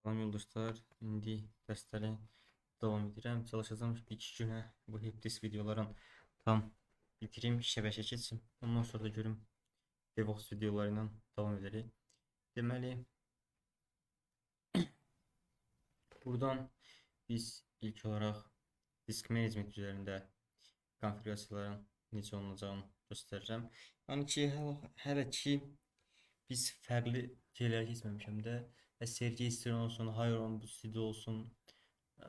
Salam yoldaşlar, indi dərsləri davam edirəm. Çalışacağam ki, bir-iki günə bu helpdesk videoların tam bitirim, şəbəkə keçim. Ondan sonra da görüm DevOps videoları ilə davam edərik. Deməli, buradan biz ilk olaraq disk management üzərində konfigurasiyaların necə olunacağını göstərirəm. Yəni ki, hələ ki biz fərqli şeylərə keçməmişəm də. SRG olsun, Higher Boosted olsun,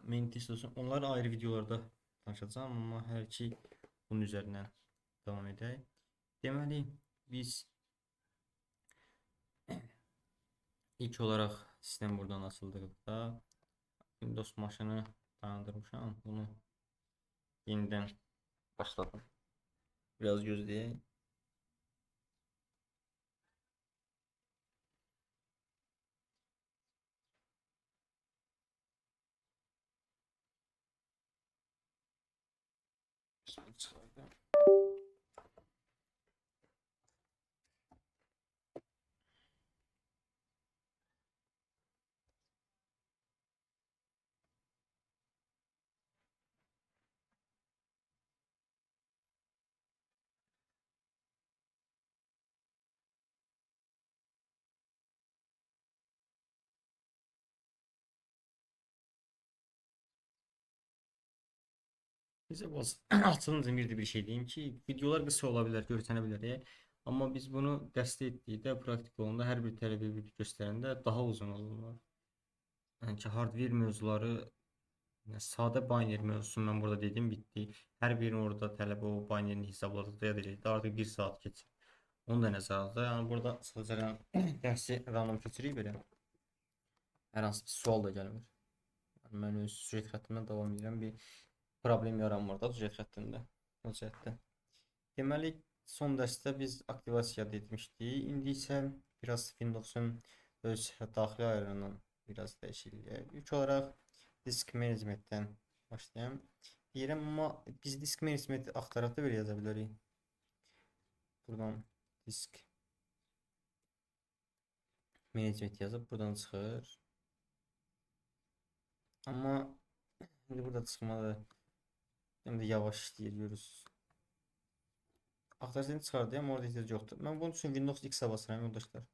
Mantis olsun. Onları ayrı videolarda danışacağam, amma hələ ki bunun üzərindən davam edək. Deməli, biz ilk olaraq sistem buradan açıldıqda Windows maşını dayandırmışam. Bunu yenidən başladım. Biraz gözləyək. Çıxardım. Bizə açılınca bir də bir şey deyim ki, videolar qısa ola bilər, görsənə bilər. Amma biz bunu dəstək etdikdə, praktik olanda, hər bir tələbə bir göstərəndə daha uzun olurlar. Yəni ki, hardware mövzuları, yəni, sadə binary mövzusunu mən burada dedim, bitdi. Hər birini orada tələbə o binaryini hesabladıqda ya deyəcək, artıq bir saat keçir. Onu da nəzərə aldı. Yəni burada sadəcə dərsi random keçirik belə. Hər hansı bir sual da gəlmir. Yəni, mən öz süjet xəttimdən davam edirəm. Bir problem yaranmır da süjet xəttində. O cəhətdə. Deməli, son dərsdə biz aktivasiya etmişdik. İndi isə biraz Windows'un öz daxili ayarından biraz dəyişiklik eləyək. İlk olaraq disk management'dən başlayam. Deyirəm, amma biz disk management axtaraq da belə yaza bilərik. Buradan disk management yazıb buradan çıxır. Amma indi burada çıxmalı. Həm də yavaş işləyir, görürsünüz. Axtarışını çıxardı, amma orada ehtiyac yoxdur. Mən bunun üçün Windows X-ə basıram, yoldaşlar.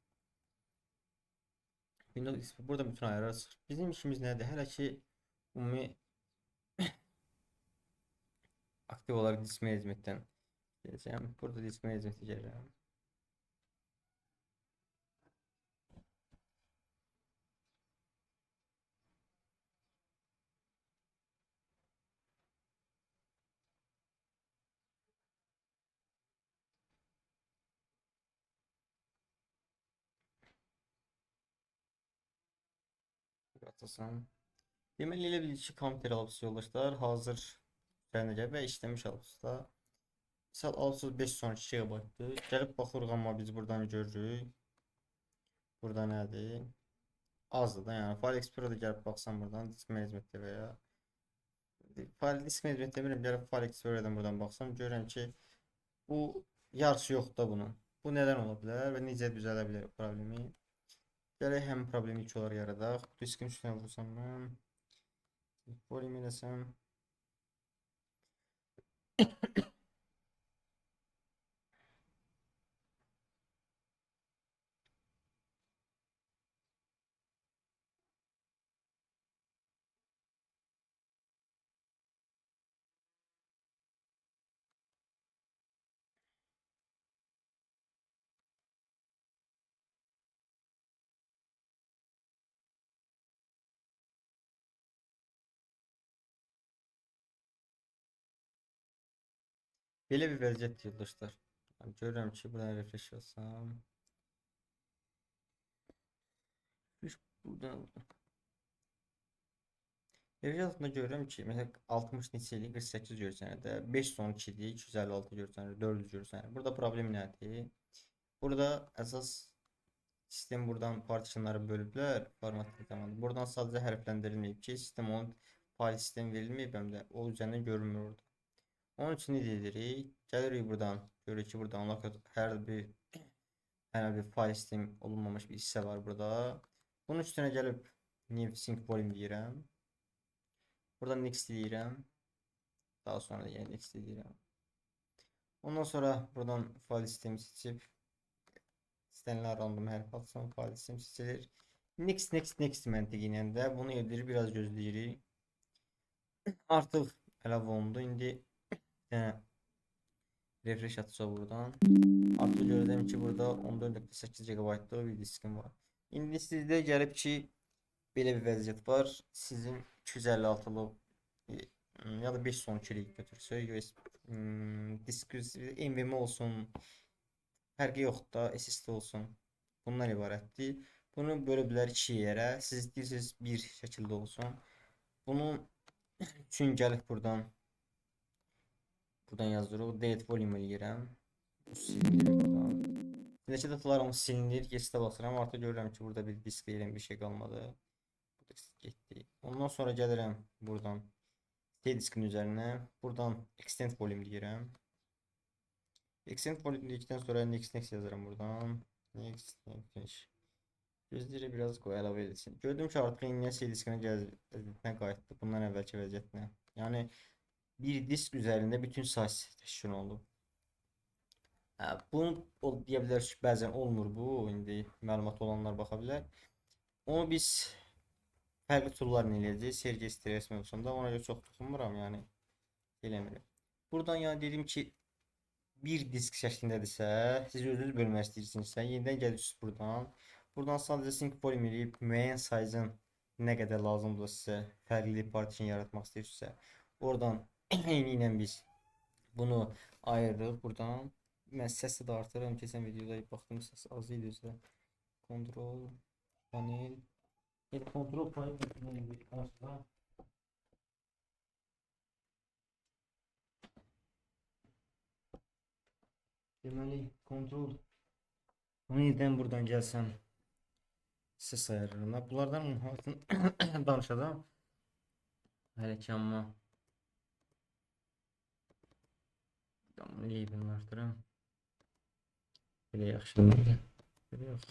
Windows X, burada bütün ayarlar çıxır. Bizim işimiz nədir? Hələ ki, ümumi aktiv olaraq disk managementdən gələcəyəm. Burada disk managementə gəlirəm. Atasam. Deməli, elə bil ki, kompüter alıbsınız yoldaşlar, hazır üzərinə gəlib və işləmiş alıbsınız da. Misal, alıbsınız 512 GB-dır. Gəlib baxırıq, amma biz buradan görürük. Burada nədir? Azdır da, yəni File Explorer'da gəlib baxsam buradan, Disk Management'də və ya File Disk Management demirəm, gəlib File Explorer'dan buradan baxsam, görürəm ki, bu yarısı yoxdur da bunun. Bu nədən ola bilər və necə düzələ bilər problemi? Gələk həm problemi ilk olaraq yaradaq. Diskin üstünə vursam mən. Volume eləsəm. Belə bir vəziyyət yoldaşlar. Yəni, görürəm ki, buradan refresh alsam. Refresh buradan. Refresh altında görürəm ki, məsələn, 60 neçə ilə 48 görsənir də, 512 idi, 256 görsənir, 400 görsənir. Burada problem nədir? Burada əsas sistem buradan partitionları bölüblər formatlı zamanı. Buradan sadəcə hərfləndirilməyib ki, sistem onun fayl sistemi verilməyib, həm də o üzərindən görünmür orada. Onun üçün nə edirik? Gəlirik buradan, görürük ki, buradan hər bir fayl sistem olunmamış bir hissə var burada. Bunun üstünə gəlib New Sync Volume deyirəm. Buradan Next deyirəm. Daha sonra yenə Next deyirəm. Ondan sonra buradan fayl sistemi seçib istənilən random hərf atsam fayl sistemi seçilir. Next, next, next məntiqi ilə də bunu edirik, biraz gözləyirik. Artıq əlavə olundu. İndi bir dənə refresh atacaq buradan. Artıq görürəm ki, burada 14.8 GB-lıq bir diskim var. İndi sizdə gəlib ki, belə bir vəziyyət var. Sizin 256-lıq ya da 512-lik götürsək, USB disk NVMe olsun, fərqi yoxdur da, SSD olsun. Bundan ibarətdir. Bunu bölə bilər iki yerə. Siz istəyirsiniz bir şəkildə olsun. Bunun üçün gəlib buradan yazdırıq. Delete volume eləyirəm. Bu silinir buradan. İndiki datalarım silinir. Geçdə basıram. Artıq görürəm ki, burada bir disk deyilən bir şey qalmadı. Bu disk getdi. Ondan sonra gəlirəm buradan C diskin üzərinə. Buradan extend volume deyirəm. Extend volume dedikdən sonra next next yazıram buradan. Next, next, finish. Gözləyirik biraz qoy əlavə edilsin. Gördüm ki, artıq yenidən C diskinə vəziyyətinə qayıtdı. Bundan əvvəlki vəziyyətinə. Yəni bir disk üzərində bütün size təşkil olunub. Bunu deyə bilərsiniz ki, bəzən olmur bu. İndi məlumat olanlar baxa bilər. Onu biz fərqli toollarla eləyəcəyik. Sergey Stress mövzusunda ona görə çox toxunmuram, yəni eləmirəm. Buradan yəni dedim ki, bir disk şəklindədirsə, siz özünüz bölmək istəyirsinizsə, yenidən gəlirsiniz buradan. Buradan sadəcə sync volume eləyib müəyyən size-ın nə qədər lazımdırsa sizə fərqli partition yaratmaq istəyirsinizsə, oradan eyni ilə biz bunu ayırırıq buradan. Mən səsi də artırıram. Keçən videoda baxdım səs az idi özü. Kontrol panel. Yəni kontrol panel aslında. Deməli kontrol paneldən buradan gəlsəm səs ayırıram. Bunlardan danışacağam. Hələ ki amma labelini artırım. Belə yaxşıdır. Belə yox.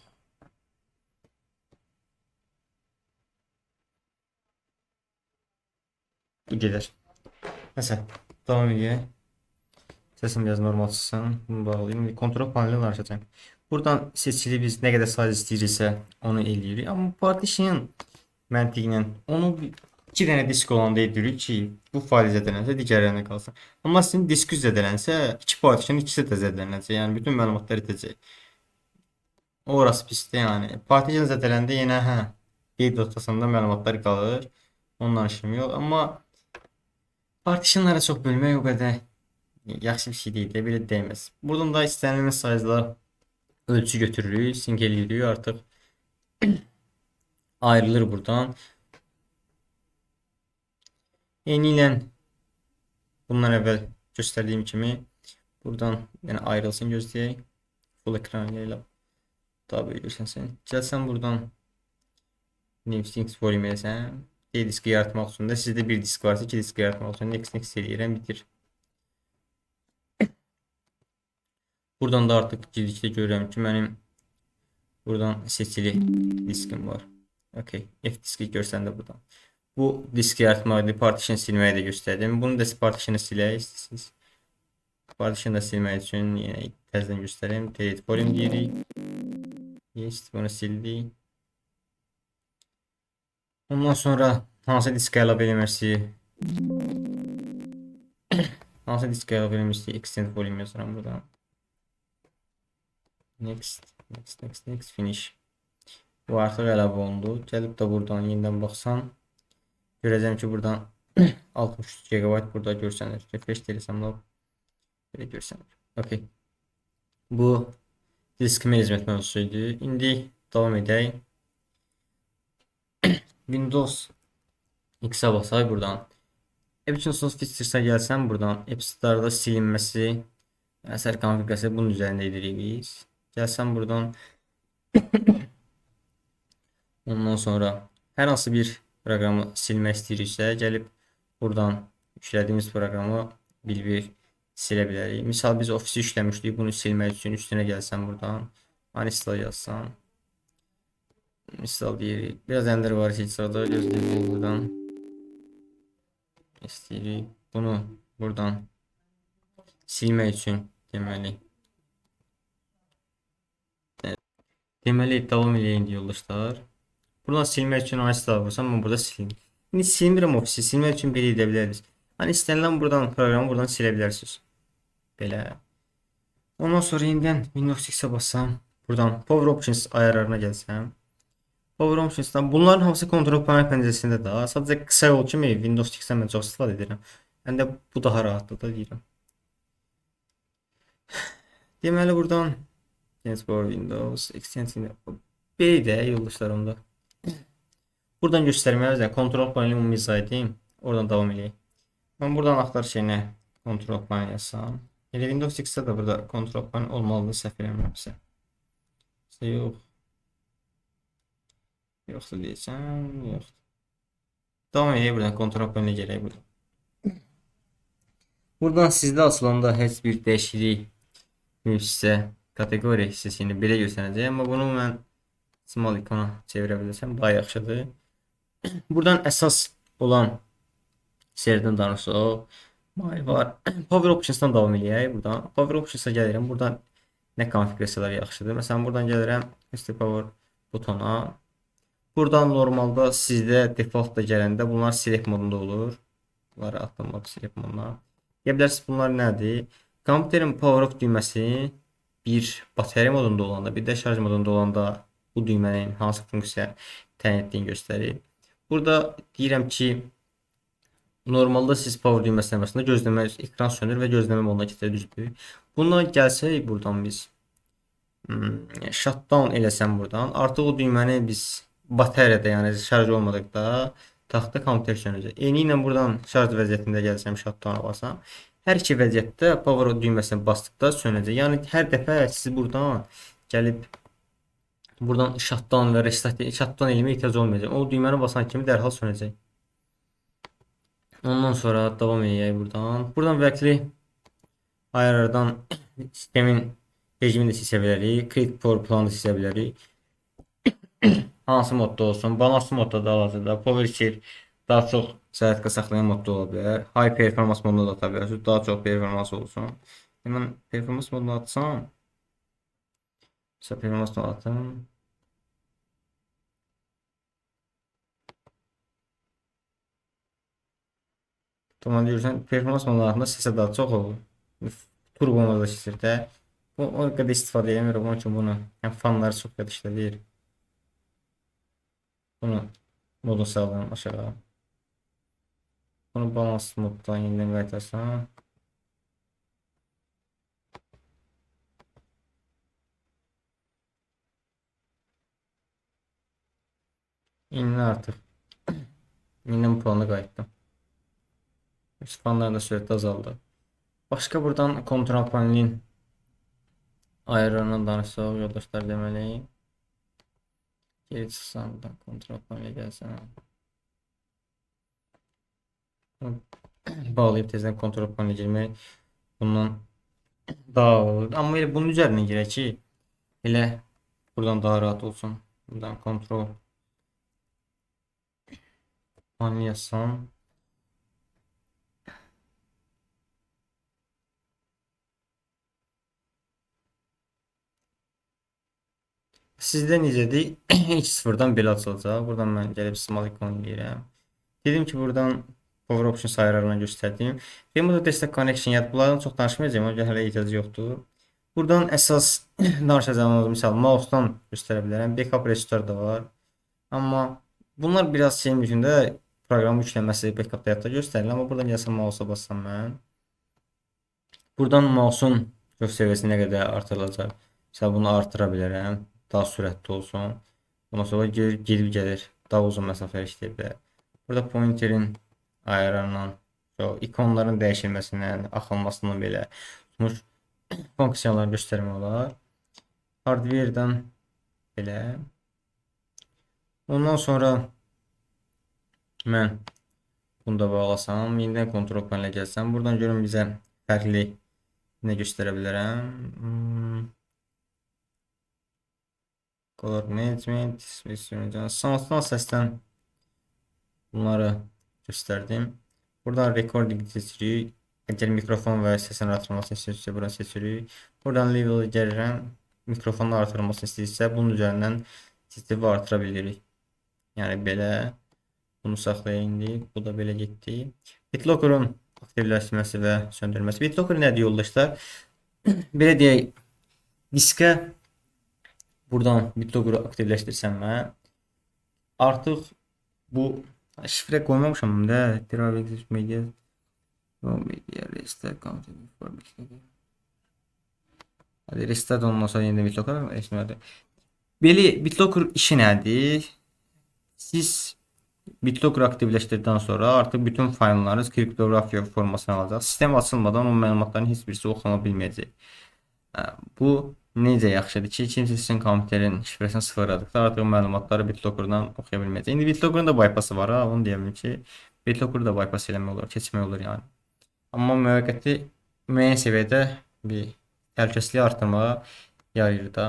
Bu gedər. Nəsə, davam edək. Səsim biraz normal çıxsın. Bunu bağlayayım. İndi kontrol paneli danışacağım. Buradan seçili biz nə qədər size istəyiriksə onu eləyirik. Amma partition məntiqi ilə onu iki dənə disk olanda edirik ki, bu fayl zədələnsə digərlərinə qalsın. Amma sizin diski zədələnsə, iki partition ikisi də zədələnəcək. Yəni bütün məlumatlar itəcək. Orası pisdir yəni. Partition zədələndə yenə qeyd notasında məlumatlar qalır. Ondan işim yox. Amma partitionlara çox bölmək o qədər yaxşı bir şey deyil də, belə dəyməz. Buradan da istənilən size-la ölçü götürürük, sync eləyirik, artıq ayrılır buradan. Eyni ilə bundan əvvəl göstərdiyim kimi buradan yəni ayrılsın gözləyək. Full ekran ilə daha böyük görsənsin. Gəlsən buradan New Sync Volume eləsəm, D diski yaratmaq üçün də sizdə bir disk varsa iki disk yaratmaq üçün next next eləyirəm, bitir. Buradan da artıq girdikdə görürəm ki, mənim buradan seçili diskim var. Okay, F diski görsən də buradan. Bu diski yaratmaq, partition silməyi də göstərdim. Bunu da partitionu silək istəyirsiniz. Partition da silmək üçün yenə təzədən göstərim. Delete volume deyirik. Yes, bunu sildik. Ondan sonra hansı diski əlavə eləmək istəyir? Hansı diski əlavə eləmək istəyir? Extend volume yazıram buradan. Next, next, next, next, finish. Bu artıq əlavə olundu. Gəlib də buradan yenidən baxsam, görəcəm ki, buradan 63 GB burada görsənir. Refresh eləsəm, belə görsənir. Okay. Bu disk management mövzusu idi. İndi davam edək. Windows X-ə basaq buradan. Application Features'a gəlsəm buradan App Store'da silinməsi, əsər konfigurasiya bunun üzərində edirik biz. Gəlsəm buradan ondan sonra hər hansı bir proqramı silmək istəyiriksə, gəlib buradan yüklədiyimiz proqramı bir-bir silə bilərik. Misal biz Office-i yükləmişdik, bunu silmək üçün üstünə gəlsəm buradan uninstall yazsam. Misal deyirik. Biraz ender var ki sırada gözləyirik buradan. İstəyirik. Bunu buradan silmək üçün deməli. Deməli davam eləyək yoldaşlar. Buradan silmək üçün uninstall vursam mən burada silim. İndi silmirəm ofisi. Silmək üçün belə edə biləriz. Hani istənilən buradan proqramı buradan silə bilərsiniz. Belə. Ondan sonra yenidən Windows X-ə bassam, buradan Power Options ayarlarına gəlsəm. Power Options'dan bunların hamısı kontrol panel pəncərəsində də. Sadəcə qısa yol kimi Windows X-dən mən çox istifadə edirəm. Həm də bu daha rahatdır da deyirəm. Deməli buradan Power Windows Extension belə də yoldaşlar onda. Buradan göstərməyə kontrol paneli ümumi izah edeyim. Oradan davam eləyək. Mən buradan axtarış yerinə kontrol panel yazsam. Elə Windows X-də də burada kontrol panel olmalıdır, səhv eləmirəmsə. Yox. Yoxdur deyəcəm, yoxdur. Davam edək buradan, kontrol panelə gələk buradan. Buradan sizdə açılanda heç bir dəyişiklik hissə, kateqoriya hissəsini belə göstərəcək. Amma bunu mən small ikona çevirə bilsəm daha yaxşıdır. Buradan əsas olan hissələrdən danışsaq, mail var. Power Options'dan davam eləyək buradan. Power Options'a gəlirəm. Buradan nə konfiqurasiyalar yaxşıdır. Məsələn, buradan gəlirəm Üstü Power butona. Buradan normalda sizdə default da gələndə bunlar select modunda olur. Bunları atlamaq select moduna. Deyə bilərsiniz bunlar nədir? Kompüterin power off düyməsi bir bateriya modunda olanda, bir də şarj modunda olanda bu düymənin hansı funksiya təyin etdiyini göstərir. Burada deyirəm ki, normalda siz power düyməsinə basında gözləmə, ekran sönür və gözləmə moduna keçir, düzdür. Buna gəlsək buradan biz shutdown eləsəm buradan, artıq o düyməni biz bateriyada, yəni şarj olmadıqda taxta kompüter sönəcək. Eyni ilə buradan şarj vəziyyətində gəlsəm shutdown-a basam, hər iki vəziyyətdə power düyməsinə basdıqda sönəcək. Yəni hər dəfə siz buradan gəlib buradan shutdown və restart, shutdown eləməyə ehtiyac olmayacaq. O düyməni basan kimi dərhal sönəcək. Ondan sonra davam eləyək buradan. Buradan vəqli ayarlardan sistemin rejimini də seçə bilərik. Create Power Planı seçə bilərik. Hansı modda olsun? Balanslı modda da hal-hazırda. Power Share daha çox zaryadka saxlayan modda ola bilər. High performance modunda da ata bilərsiniz. Daha çox performans olsun. Mən performans moduna atsam, mesela performans moduna atım. Tamam deyirsən, performans modlarında səsə daha çox olur. Turbo modda keçir də. Bu o qədər istifadə eləmirəm, onun üçün bunu həm fanları çox qədər işlədir. Bunu modu saldım aşağı. Bunu balans moddan yenidən qaytarsam. İndi artıq yenidən bu plana qayıtdım. Fanların da sürəti azaldı. Başqa buradan kontrol panelin ayarlarından danışsaq yoldaşlar deməli. Geri çıxsam buradan kontrol panelə gəlsəm. Bağlayıb tezdən kontrol panelə girmək bundan daha olur. Amma elə bunun üzərinə girək ki, elə buradan daha rahat olsun. Buradan kontrol paneli yazsam. Sizdə necədir? İlk sıfırdan belə açılacaq. Buradan mən gəlib small ikon eləyirəm. Dedim ki, buradan Power Options ayarlarını göstərdim. Remote Desktop Connection yad. Bunlardan çox danışmayacağım, ona görə hələ ehtiyac yoxdur. Buradan əsas danışacağımız, misal, mouse-dan göstərə bilərəm. Backup Restore da var. Amma bunlar biraz şeyin bütündə proqramın yükləməsi backup yadda göstərilir. Amma buradan gəlsəm mouse-a bassam mən. Buradan mouse-un çox səviyyəsi nə qədər artırılacaq. Misal, bunu artıra bilərəm. Daha sürətli olsun. Bundan sonra gedib gəlir. Daha uzun məsafə işləyə bilər. Burada pointerin ayarlarından, ikonların dəyişilməsindən, axılmasından belə tutmuş funksiyalar göstərmək olar. Hardware-dən belə. Ondan sonra mən bunu da bağlasam, yenidən kontrol panelə gəlsəm, buradan görün bizə fərqli nə göstərə bilərəm. Color Management, Sound'dan, səsdən bunları göstərdim. Buradan recording seçirik. Əgər mikrofon və səsin artırılmasını istəyirsə, buradan seçirik. Buradan level gəlirəm. Mikrofonun artırılmasını istəyirsə, bunun üzərindən seçib artıra bilirik. Yəni belə bunu saxlayaq indi. Bu da belə getdi. BitLocker'ın aktivləşməsi və söndürülməsi. BitLocker nədir yoldaşlar? Belə deyək, diskə buradan BitLocker'ı aktivləşdirsəm mən, artıq bu şifrə qoymamışam da. Drive media, media restart content before BitLocker. Hadi restart ondan sonra yenə BitLocker etmədi. Belə BitLocker işi nədir? Siz BitLocker aktivləşdirdikdən sonra artıq bütün fayllarınız kriptoqrafiya formasını alacaq. Sistem açılmadan o məlumatların heç birisi oxuna bilməyəcək. Bu necə yaxşıdır ki, kimsə sizin kompüterin şifrəsini sıfırladıqda artıq məlumatları BitLocker'dan oxuya bilməyəcək. İndi BitLocker'ın da bypassı var ha, onu deyə bilim ki, BitLocker'ı da bypass eləmək olar, keçmək olur yəni. Amma müvəqqəti müəyyən səviyyədə bir təhlükəsizliyi artırmağa yarayır da.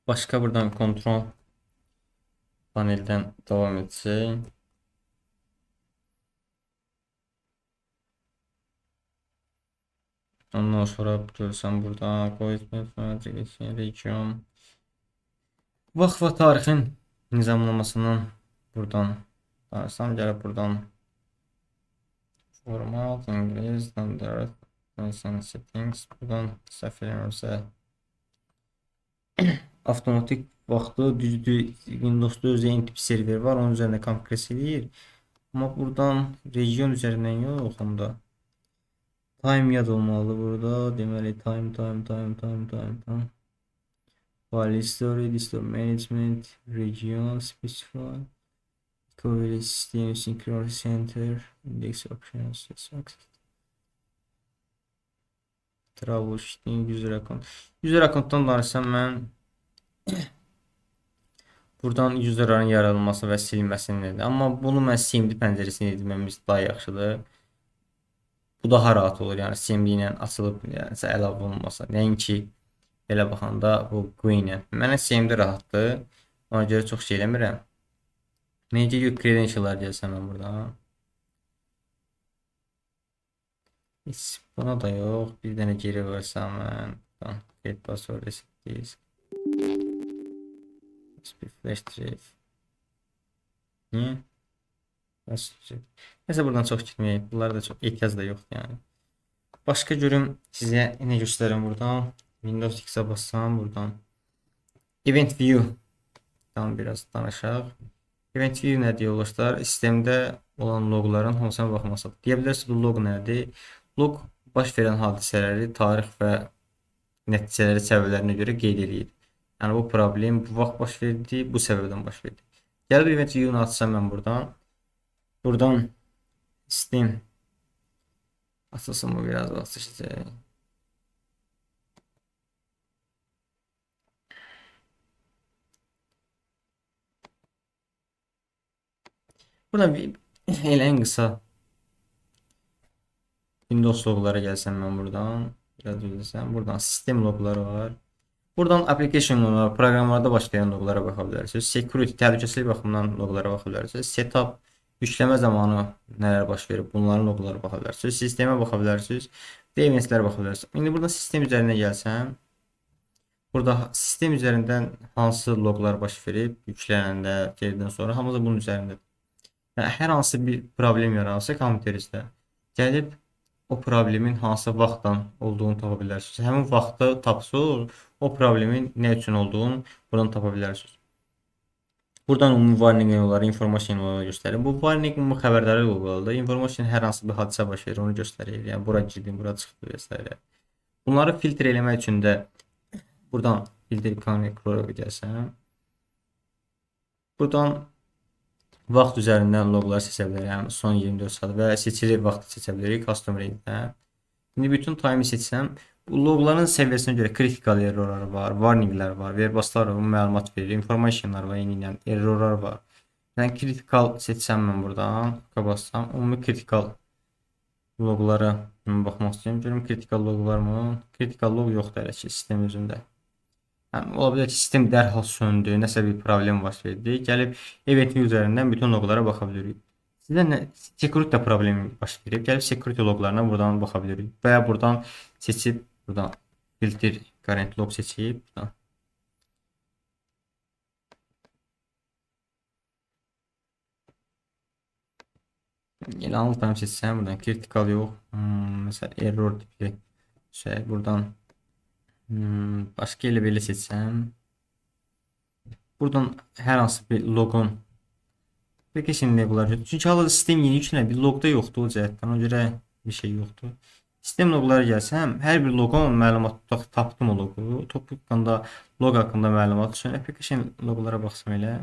Başqa buradan kontrol paneldən davam etsək. Ondan sonra görürsən burada region. Vaxt və tarixin nizamlamasından buradan danışsam, gəlib buradan format, İngilis, standart, settings, buradan səhv eləmirəmsə avtomatik vaxtı düzdür, Windows'da özü eyni tip server var, onun üzərində kompres eləyir. Amma buradan region üzərindən yox, onda time yad olmalıdır burada. Deməli time, time, time, time, time, time. File history, history management, region specify, recovery system, synchronize center, index options, access. Troubleshooting, user account. User account'tan danışsam mən buradan userların yaradılması və silinməsini. Amma bunu mən CMD pəncərəsini etməmiz daha yaxşıdır. Bu daha rahat olur. Yəni CMD ilə açılıb, yəni əlavə olunmasa. Nəinki belə baxanda bu GUI ilə. Mənə CMD rahatdır. Ona görə çox şey eləmirəm. Manage your credential'lar gəlsəm mən buradan. Heç buna da yox. Bir dənə geri versəm mən. Buradan create password reset disk. USB flash drive. Niyə? Neyse buradan çox getməyək. Bunlara da çox ehtiyac da yoxdur yəni. Başqa görüm sizə nə göstərim buradan. Windows X-ə bassam buradan. Event View-dan biraz danışaq. Event View nədir yoldaşlar? Sistemdə olan loqların hamısına baxmasıdır. Deyə bilərsiniz bu loq nədir? Loq baş verən hadisələri tarix və nəticələri səbəblərinə görə qeyd eləyir. Yəni bu problem bu vaxt baş verdi, bu səbəbdən baş verdi. Gəlib Event View-nu açsam mən buradan. Buradan sistem açılsın, bu biraz vaxt seçəcək. Buradan bir, elə ən qısa Windows loqlara gəlsəm mən buradan, biraz gözləsəm, buradan sistem loqları var. Buradan application loqları, proqramlarda başlayan loqlara baxa bilərsiniz. Security, təhlükəsizlik baxımından loqlara baxa bilərsiniz. Setup, yükləmə zamanı nələr baş verib, bunların loqlara baxa bilərsiniz. Sistemə baxa bilərsiniz. Eventlərə baxa bilərsiniz. İndi buradan sistem üzərinə gəlsəm, burada sistem üzərindən hansı loqlar baş verib, yüklənəndə, geridən sonra hamısı bunun üzərindədir. Yəni, hər hansı bir problem yaransa kompüterinizdə, gəlib o problemin hansı vaxtdan olduğunu tapa bilərsiniz. Həmin vaxtı tapsınız, o problemin nə üçün olduğunu buradan tapa bilərsiniz. Buradan ümumi warning yolları, information yolları göstərir. Bu warning ümumi xəbərdarlıq olmalıdır. Information hər hansı bir hadisə baş verir, onu göstərir. Yəni bura girdim, bura çıxdı və s. Bunları filtre eləmək üçün də buradan filter connector gəlsəm, buradan vaxt üzərindən loqları seçə bilərəm. Son 24 saat və seçili vaxtı seçə bilirik custom rate-də. İndi bütün time-i seçsəm, bu loqların səviyyəsinə görə critical errorlar var, warninglər var, verboslar var, məlumat verir, informationlar var, eyni ilə errorlar var. Yəni critical seçsəm mən buradan, bassam, ümumi critical loqlara baxmaq istəyirəm. Görüm critical loq varmı? Critical loq yoxdur hələ ki sistem özündə. Yəni, ola bilər ki, sistem dərhal söndü, nəsə bir problem baş verdi. Gəlib event view üzərindən bütün loqlara baxa bilirik. Sizdə nə security problemi baş verib, gəlib security loqlarına buradan baxa bilirik. Və ya buradan seçib, buradan filter current log seçib, buradan. Elə anlı time seçsəm, buradan critical yox, məsələn error tipli şey, buradan başqa elə belə seçsəm, buradan hər hansı bir loqon application label'lar, çünki hal-hazırda sistem yeni yüklə bir loqda yoxdur o cəhətdən, ona görə bir şey yoxdur. Sistem loqlara gəlsəm, hər bir loqon məlumat tapdım o loqu, topic haqqında, loq haqqında məlumat üçün application loqlara baxsam elə.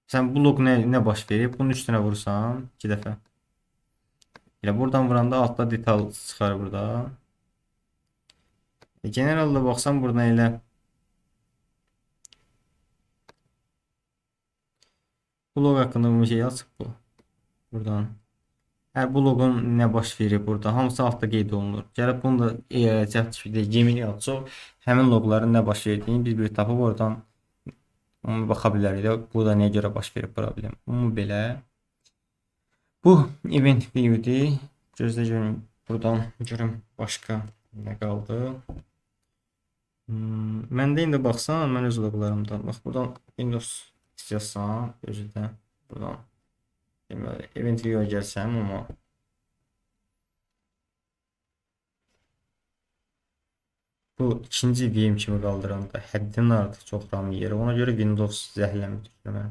Sən bu loq nə baş verib? Bunun üstünə vursam 2 dəfə. Elə buradan vuranda altda detal çıxar burada. Generalda baxsam buradan elə bu loq haqqında bir şey açıq bu. Buradan. Bu loqun nə baş verib burada? Hamısı altda qeyd olunur. Gəlib bunu da ChatGPT Gemini açıq. Həmin loqların nə baş verdiyini bir-bir tapıb oradan onu baxa bilərik də, bu da nəyə görə baş verib problem. Ümumi belə. Bu event view-dir. Gözlə görüm, buradan görüm başqa nə qaldı. Məndə indi baxsan, mən öz loqlarımdan. Bax, buradan Windows X yazsam, özü də buradan. Deməli, event view-ya gəlsəm, amma bu ikinci VM kimi qaldıranda həddindən artıq çox RAM yeyir. Ona görə Windows zəhləmi tutur mənə.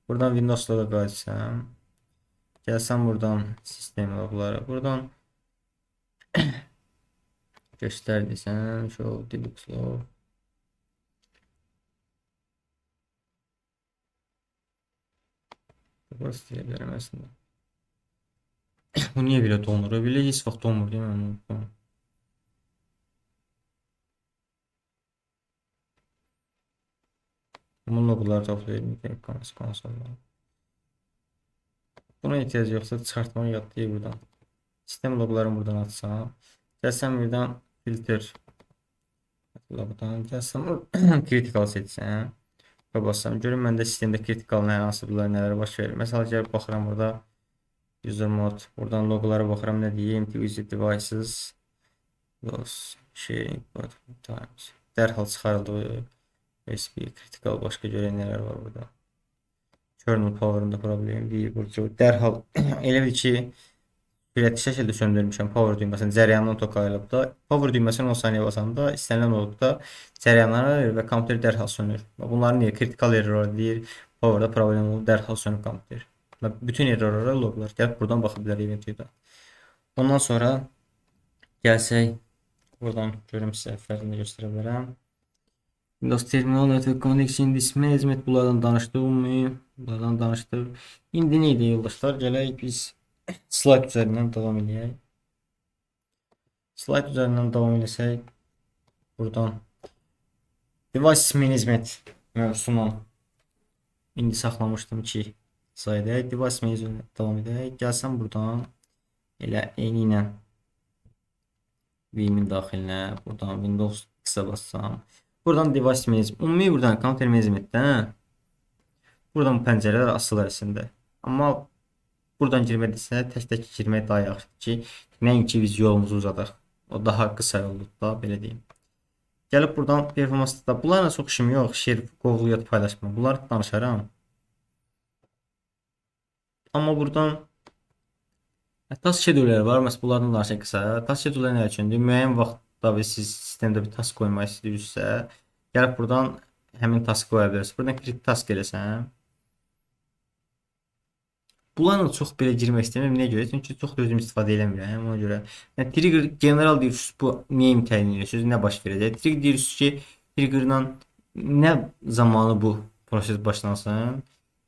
Buradan Windows loqa qayıtsam, gəlsəm buradan sistem loqları, buradan göstər desəm, show debug log. Burası deyə bilərəm əslində. Bu niyə belə donur? Belə heç vaxt donmur, deyil mi? Bunun loqları toplayırım konsoldan. Buna ehtiyac yoxsa çıxartmaq yad deyil buradan. Sistem loqlarını buradan açsam. Gəlsəm buradan filter loqdan gəlsəm critical seçsəm. Və bassam. Görüm məndə sistemdə critical nə hansı bunlar nələr baş verir. Məsələn gəlib baxıram burada user mode. Buradan loqlara baxıram nə deyim. User devices those sharing times. Dərhal çıxarıldı. USB critical başqa görək nələr var burada. Kernel power'ında problem deyil. Burada dərhal elə bil ki sürətli şəkildə söndürmüşəm power düyməsini cərəyandan tok ayrılıb da. Power düyməsini 10 saniyə basanda istənilən nokta cərəyanlanır və kompüter dərhal sönür. Bunların niyə critical error deyir, power'da problem olur, dərhal sönür kompüter. Və bütün errorlara loqlar. Gəlib buradan baxa bilər event view-da. Ondan sonra gəlsək buradan görüm sizə fərqini göstərə bilərəm. Windows Terminal, Network Connection, Disk Management bunlardan danışdıq mı? Bunlardan danışdıq. İndi nə idi yoldaşlar? Gələk biz slide üzərindən davam eləyək. Slide üzərindən davam eləsək buradan Device Management mövzusunu indi saxlamışdım ki sayda Device Management davam edək. Gəlsəm buradan elə eyni ilə Vim-in daxilinə buradan Windows X-ə bassam. Buradan Device Management, ümumi buradan Computer Management'dən buradan bu pəncərələr asılır əslində. Amma buradan girmədirsə tək-tək girmək daha yaxşıdır ki, nəinki biz yolumuzu uzadaq. O daha qısa yoldur da, belə deyim. Gəlib buradan performansda bunlarla çox işim yox, share, Google yad paylaşma. Bunları danışaram. Amma buradan task schedule'lər var. Məsələn, bunlardan danışaq qısa. Task schedule'lər nə üçündür? Müəyyən vaxtda və siz sistemdə bir task qoymaq istəyirsinizsə, gəlib buradan həmin task qoya bilərsiniz. Buradan create task eləsəm. Bunlarla çox belə girmək istəmirəm. Niyə görə? Çünki çox da özüm istifadə eləmirəm. Ona görə. Yəni, trigger general deyirsiniz, bu name təyin edirsiniz, nə baş verəcək. Trigger deyirsiniz ki, triggerla nə zamanı bu proses başlansın.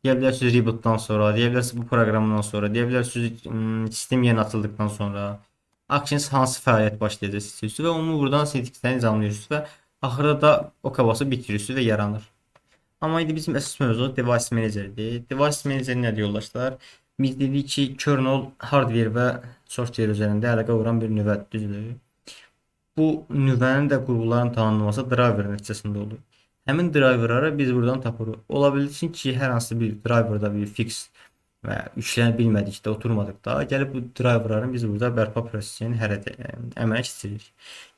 Deyə bilərsiniz rebootdan sonra, deyə bilərsiniz bu proqramdan sonra, deyə bilərsiniz sistem yeni açıldıqdan sonra. Actions hansı fəaliyyət başlayacaq istəyirsiniz və onu buradan settingsdən nizamlayırsınız və axırda da OK basıb bitirirsiniz və yaranır. Amma indi bizim əsas mövzu Device Manager'dir. Device Manager nədir yoldaşlar? Biz dedik ki, kernel hardware və software üzərində əlaqə quran bir növədir, düzdür? Bu nüvənin də qurğuların tanınması driver nəticəsində olur. Həmin driverları biz buradan tapırıq. Ola bilsin ki, hər hansı bir driverda bir fix və yüklənə bilmədikdə, oturmadıqda gəlib bu driverların biz burada bərpa prosesini əmələ keçiririk.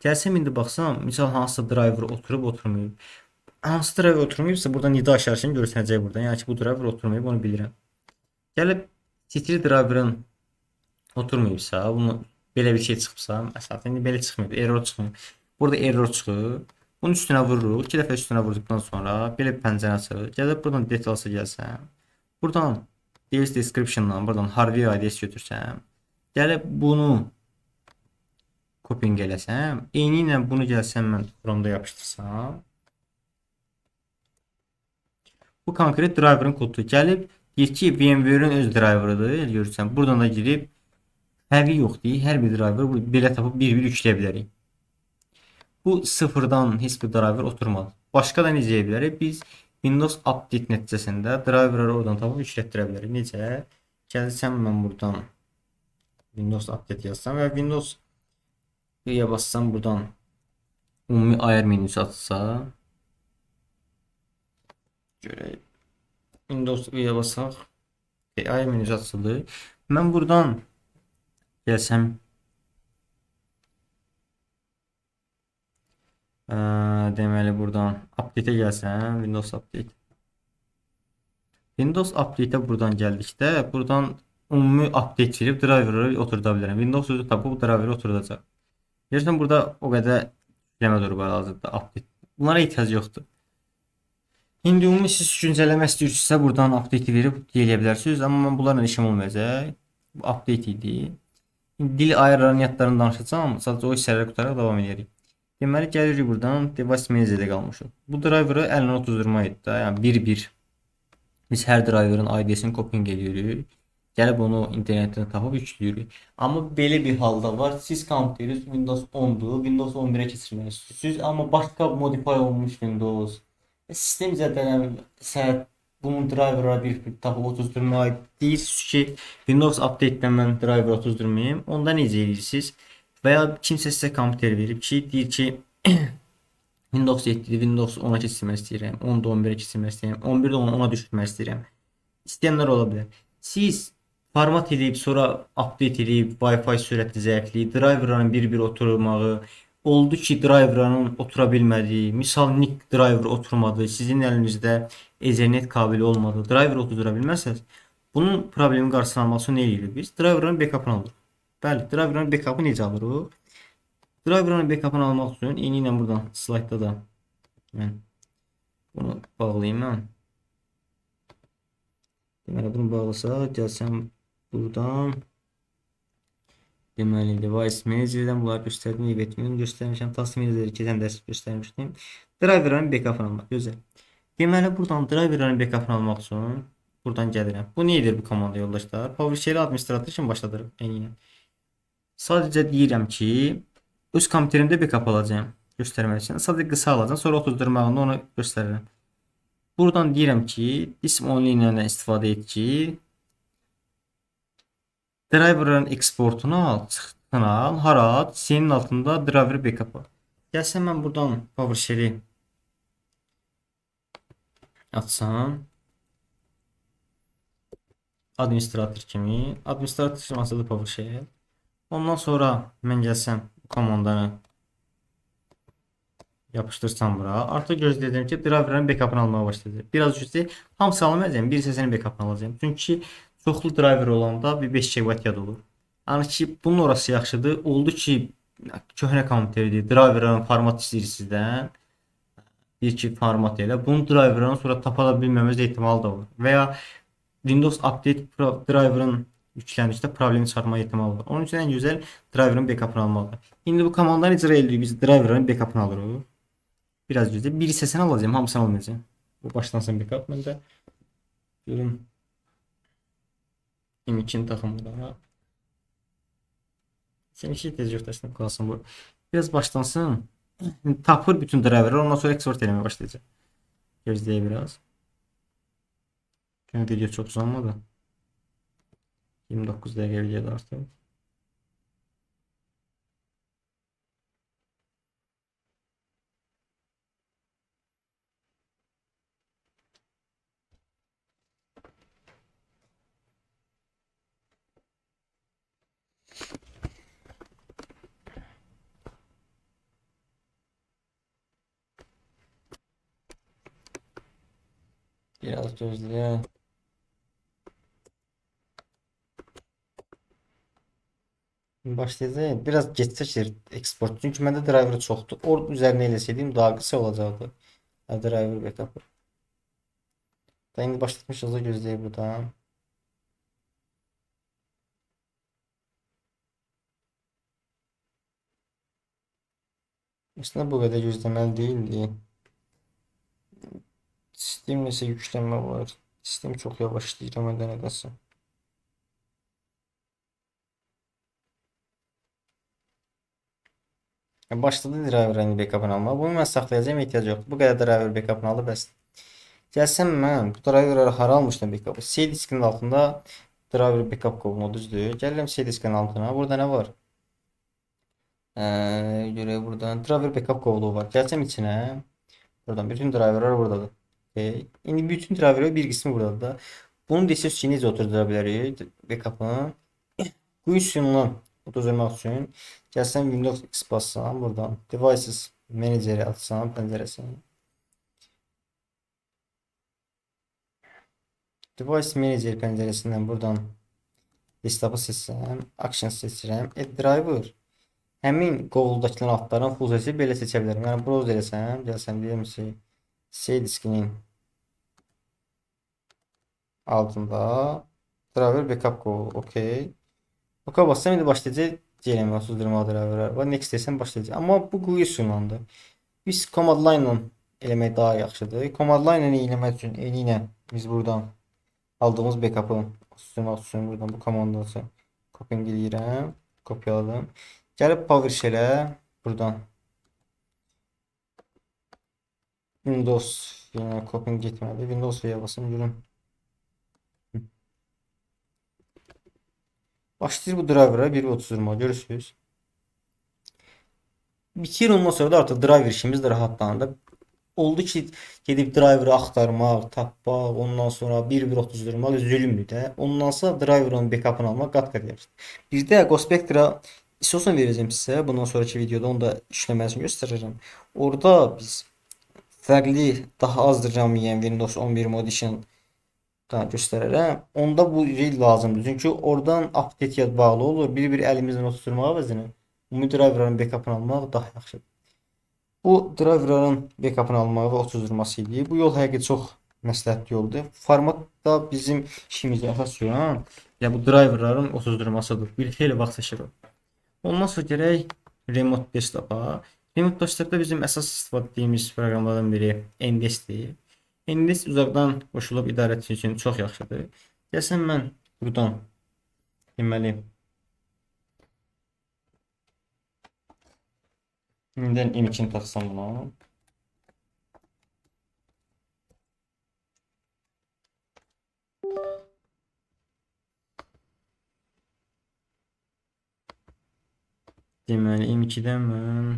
Gəlsəm indi baxsam, misal hansısa driver oturub oturmayıb. Hansı driver oturmayıbsa buradan nida işarəsini görsənəcək buradan. Yəni ki, bu driver oturmayıb, onu bilirəm. Gəlib titri driverın oturmayıbsa, bunu belə bir şey çıxıbsa, məsələn, indi belə çıxmayıb, error çıxmayıb. Burada error çıxır. Bunun üstünə vururuq. 2 dəfə üstünə vurduqdan sonra belə bir pəncərə açılır. Gəlib buradan details'a gəlsəm, buradan device description-dan buradan hardware IDs götürsəm, gəlib bunu copying eləsəm, eyni ilə bunu gəlsəm mən Chrome-da yapışdırsam, bu konkret driver'ın kodu gəlib deyir ki, VMware-ın öz driver'ıdır. Elə görürsən, buradan da girib fərqi yoxdur. Hər bir driver belə tapıb bir-bir yükləyə bilərik. Bu sıfırdan heç bir driver oturmadı. Başqa da necə edə bilərik? Biz Windows Update nəticəsində driverları oradan tapıb yüklətdirə bilərik. Necə? Gəlsəm mən buradan Windows Update yazsam və Windows I-ya bassam buradan ümumi ayar menüsü açsa görək. Windows I-ya basaq. Ayar menüsü açıldı. Mən buradan gəlsəm deməli buradan update-ə gəlsəm, Windows Update. Windows Update-ə buradan gəldikdə, buradan ümumi update verib driver'ı oturda bilərəm. Windows özü tapıb driver'ı oturdacaq. Görürsən, burada o qədər yükləmə durub hal-hazırda update. Bunlara ehtiyac yoxdur. İndi ümumi siz güncəlləmə istəyirsinizsə, buradan update verib deyə bilərsiniz. Amma mən bunlarla işim olmayacaq. Bu update idi. İndi dil ayarlarının yadlarını danışacağam. Sadəcə o hissələri qutaraq davam edərik. Deməli, gəlirik buradan Device Manager-də qalmışıq. Bu driver'ı əlinə otuzdurma idi da, yəni bir-bir. Biz hər driver'ın ID-sini copying edirik. Gəlib onu internetdən tapıb yükləyirik. Amma belə bir halda var. Siz kompüteriniz Windows 10-dur, Windows 11-ə keçirmək istəyirsiniz. Amma başqa modify olunmuş Windows. Sistem zədələnsə bunun driver'a bir tapıb otuzdurmaq deyirsiniz ki, Windows Update-dən mən driver otuzdurmayayım. Onda necə edirsiniz? Və ya kimsə sizə kompüter verib ki, deyir ki, Windows 7, Windows 10-a keçirmək istəyirəm, 10-da 11-ə keçirmək istəyirəm, 11-də 10-a düşürmək istəyirəm. İstəyənlər ola bilər. Siz format edib, sonra update edib, Wi-Fi sürəti zəifliyi, driverların bir-bir oturmağı, oldu ki, driverların otura bilmədiyi, misal NIC driver oturmadı, sizin əlinizdə Ethernet kabeli olmadı, driver oturdura bilməzsəniz, bunun problemin qarşısını almaq üçün nə edirik biz? Driverların backup'ını alırıq. Bəli, driverların backup'ı necə alırıq? Driverların backup'ını almaq üçün eyni ilə buradan slaytda da mən bunu bağlayayım mən. Deməli, bunu bağlasaq, gəlsəm buradan deməli, Device Manager'dan bunları göstərdim, eventini göstərmişəm, Task Manager'ı keçən dərs göstərmişdim. Driverların backup'ını almaq, gözəl. Deməli, buradan driverların backup'ını almaq üçün buradan gəlirəm. Bu nə edir bu komanda yoldaşlar? PowerShell administrator kimi başladırıq eyni ilə. Sadəcə deyirəm ki, öz kompüterimdə backup alacağam göstərmək üçün. Sadəcə qısa alacağam, sonra otuzdurmağında onu göstərirəm. Buradan deyirəm ki, disk only ilə istifadə et ki, driverların eksportunu al, çıxdığını al, hara? C-nin altında driver backup al. Gəlsəm mən buradan PowerShell-i açsam, administrator kimi, administrator kimi açıldı PowerShell. Ondan sonra mən gəlsəm bu komandanı yapışdırsam bura. Artıq gözləyəcəm ki, driverların backup'ını almağa başlayacaq. Biraz gözləyək. Hamısı almayacağım. Bir hissəsinin backup'ını alacağım. Çünki çoxlu driver olanda bir 5 GB yad olur. Yəni ki, bunun orası yaxşıdır. Oldu ki, köhnə kompüterdir. Driverların format istəyir sizdən. Deyir ki, format elə. Bunun driverını sonra tapa da bilməməz ehtimalı da olur. Və ya Windows Update driver'ın yükləndikdə problem çıxartma ehtimalı var. Onun üçün ən gözəl driver'ın backup'ını almalıdır. İndi bu komandanı icra edirik. Biz driver'ın backup'ını alırıq. Biraz gözlə. Bir hissəsini alacağım, hamısını almayacağım. Bu başlansın backup. Mən də görüm M2-ni taxım bura. Sən işi tez yoxdur, qalsın bu. Biraz başlansın. Tapır bütün driver'ı, ondan sonra eksport eləməyə başlayacaq. Gözləyək biraz. Çünki video çox uzanmadı. 29 dəqiqə videoda artıq. Biraz gözləyək. Başlayacaq. Biraz geç çəkir eksport. Çünki məndə driver çoxdur. Orada üzərinə eləsəydim daha qısa olacaqdı. Driver backup'ı. Da indi başlatmışız da gözləyək buradan. Əslində bu qədər gözləməli deyildi. Sistem nəsə yüklənmə var. Sistem çox yavaş işləyir amma nədənsə. Başladı driver'ın backup'ını almağa. Bunu mən saxlayacağım, ehtiyac yoxdur. Bu qədər driver backup'ını aldı, bəs. Gəlsəm mən bu driver'ları hara almışdım backup'ı? C diskinin altında driver backup qovunu, düzdür. Gəlirəm C diskinin altına. Burada nə var? Görək buradan driver backup qovluğu var. Gəlsəm içinə. Buradan bütün driverlar buradadır. Okay. İndi bütün driverların bir qismi buradadır da. Bunu desək ki, necə oturdura bilərik backup'ı? Queue'sundan oturdurmaq üçün gəlsəm Windows X bassam buradan Devices Manager'i açsam pəncərəsini. Device Manager pəncərəsindən buradan desktop'ı seçsəm, Action seçirəm, Add Driver. Həmin qovluldakıların altların full seçib belə seçə bilərəm. Yəni browse eləsəm, gəlsəm deyim ki, C diskinin altında driver backup qovlu. Okay. OK bassam indi başlayacaq eləmək, otuzdurmağa driverlər var. Next desəm başlayacaq. Amma bu GUI üsullandı. Biz command line ilə eləmək daha yaxşıdır. Command line ilə eləmək üçün eyni ilə biz buradan aldığımız backup'ı otuzdurmaq üçün buradan bu komandanı copying eləyirəm. Kopyaladım. Gəlib PowerShell-ə buradan Windows yəni copying getmədi. Windows V-yə basım görüm. Başlayır bu driver'a bir otuzdurmağa görürsünüz. Bitir ondan sonra da artıq driver işimiz də rahatlandı. Oldu ki, gedib driver'ı axtarmaq, tapmaq, ondan sonra bir-bir otuzdurmaq zülmdür də. Ondansa driver'ın backup'ını almaq qat-qat yaxşıdır. Bir də Gospectra ISO-sunu verəcəm sizə. Bundan sonraki videoda onu da işləməsini göstərəcəm. Orada biz fərqli, daha az RAM yeyən Windows 11 Edition da göstərərəm. Onda bu şey lazımdır. Çünki oradan update-yə bağlı olur. Bir-bir əlimizlə oturtmaq əvəzinə ümumi driverların backup'ını almaq daha yaxşıdır. Bu driverların backup'ını almağı və otuzdurması idi. Bu yol həqiqətən çox məsləhətli yoldur. Formatda bizim işimizə əsas olan ya bu driverların otuzdurmasıdır. Bir xeyli vaxt çəkir o. Ondan sonra gələk Remote Desktop'a. Remote Desktop'da bizim əsas istifadə etdiyimiz proqramlardan biri NDS-dir. NDS uzaqdan qoşulub idarə etmək üçün çox yaxşıdır. Gəlsəm mən buradan deməli İndən M2-ni taxsam buna. Deməli M2-dən mən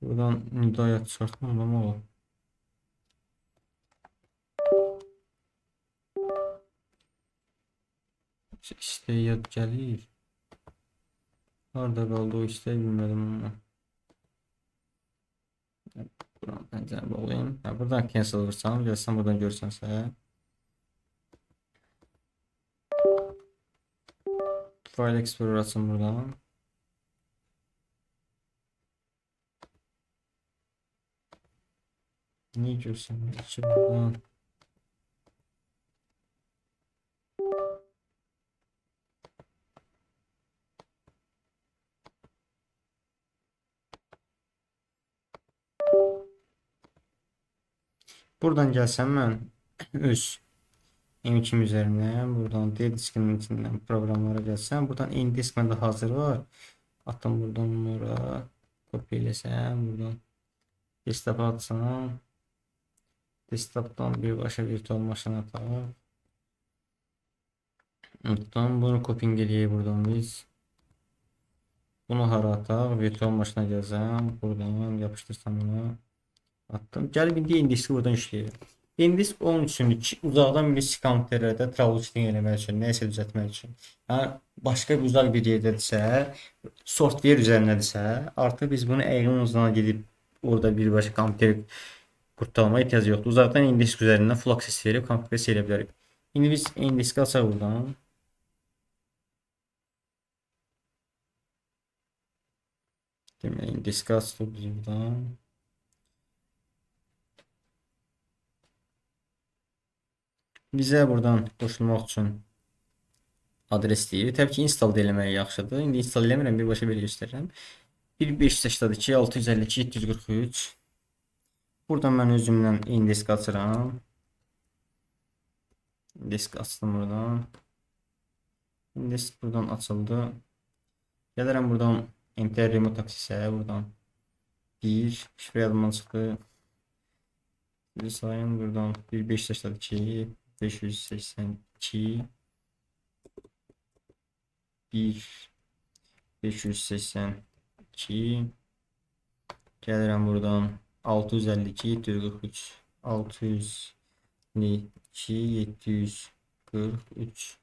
buradan nidaya çıxartmam amma o. İstək yad gəlir. Harada qaldı o istək bilmədim amma. Buradan pəncərəni bağlayayım. Hə, buradan cancel vursam, gəlsəm buradan görsənsə. File Explorer açım buradan. Niye görsənmir ki buradan? Buradan gəlsəm mən öz M2 üzərindən, buradan D diskinin içindən proqramlara gəlsəm, buradan N disk məndə hazır var. Atım buradan ora, kopya eləsəm, buradan desktop'a atsam, desktop'dan birbaşa virtual maşına ataq. Unuttum. Bunu copying eləyək buradan biz. Bunu hara ataq? Virtual maşına gəlsəm, buradan yapışdırsam bunu. Attım. Gəlib indi N-diski buradan işləyirəm. N-disk onun üçündür ki, uzaqdan bir kompüterlərdə troubleshooting eləmək üçün, nəyisə düzəltmək üçün. Yəni başqa bir uzaq bir yerdədirsə, software üzərindədirsə, artıq biz bunu əynin uzağına gedib orada birbaşa kompüter Qurtarmağa ehtiyac yoxdur. Uzaqdan AnyDesk üzərindən full access verib konfigurasiya edə bilərik. İndi biz AnyDesk-i açaq buradan. Demək, AnyDesk-i açdıq biz buradan. Bizə buradan qoşulmaq üçün adres deyir. Təbii ki, install da eləmək yaxşıdır. İndi install eləmirəm, birbaşa belə göstərirəm. 1582, 652, 743. Buradan mən özümdən AnyDesk açıram. AnyDesk açdım buradan. AnyDesk buradan açıldı. Gəlirəm buradan Enter Remote Access'e buradan. 1, şifre yadımdan çıxdı. Bir sayın buradan 1582, 582, 1, 582. Gəlirəm buradan 652, 743, 652, 743.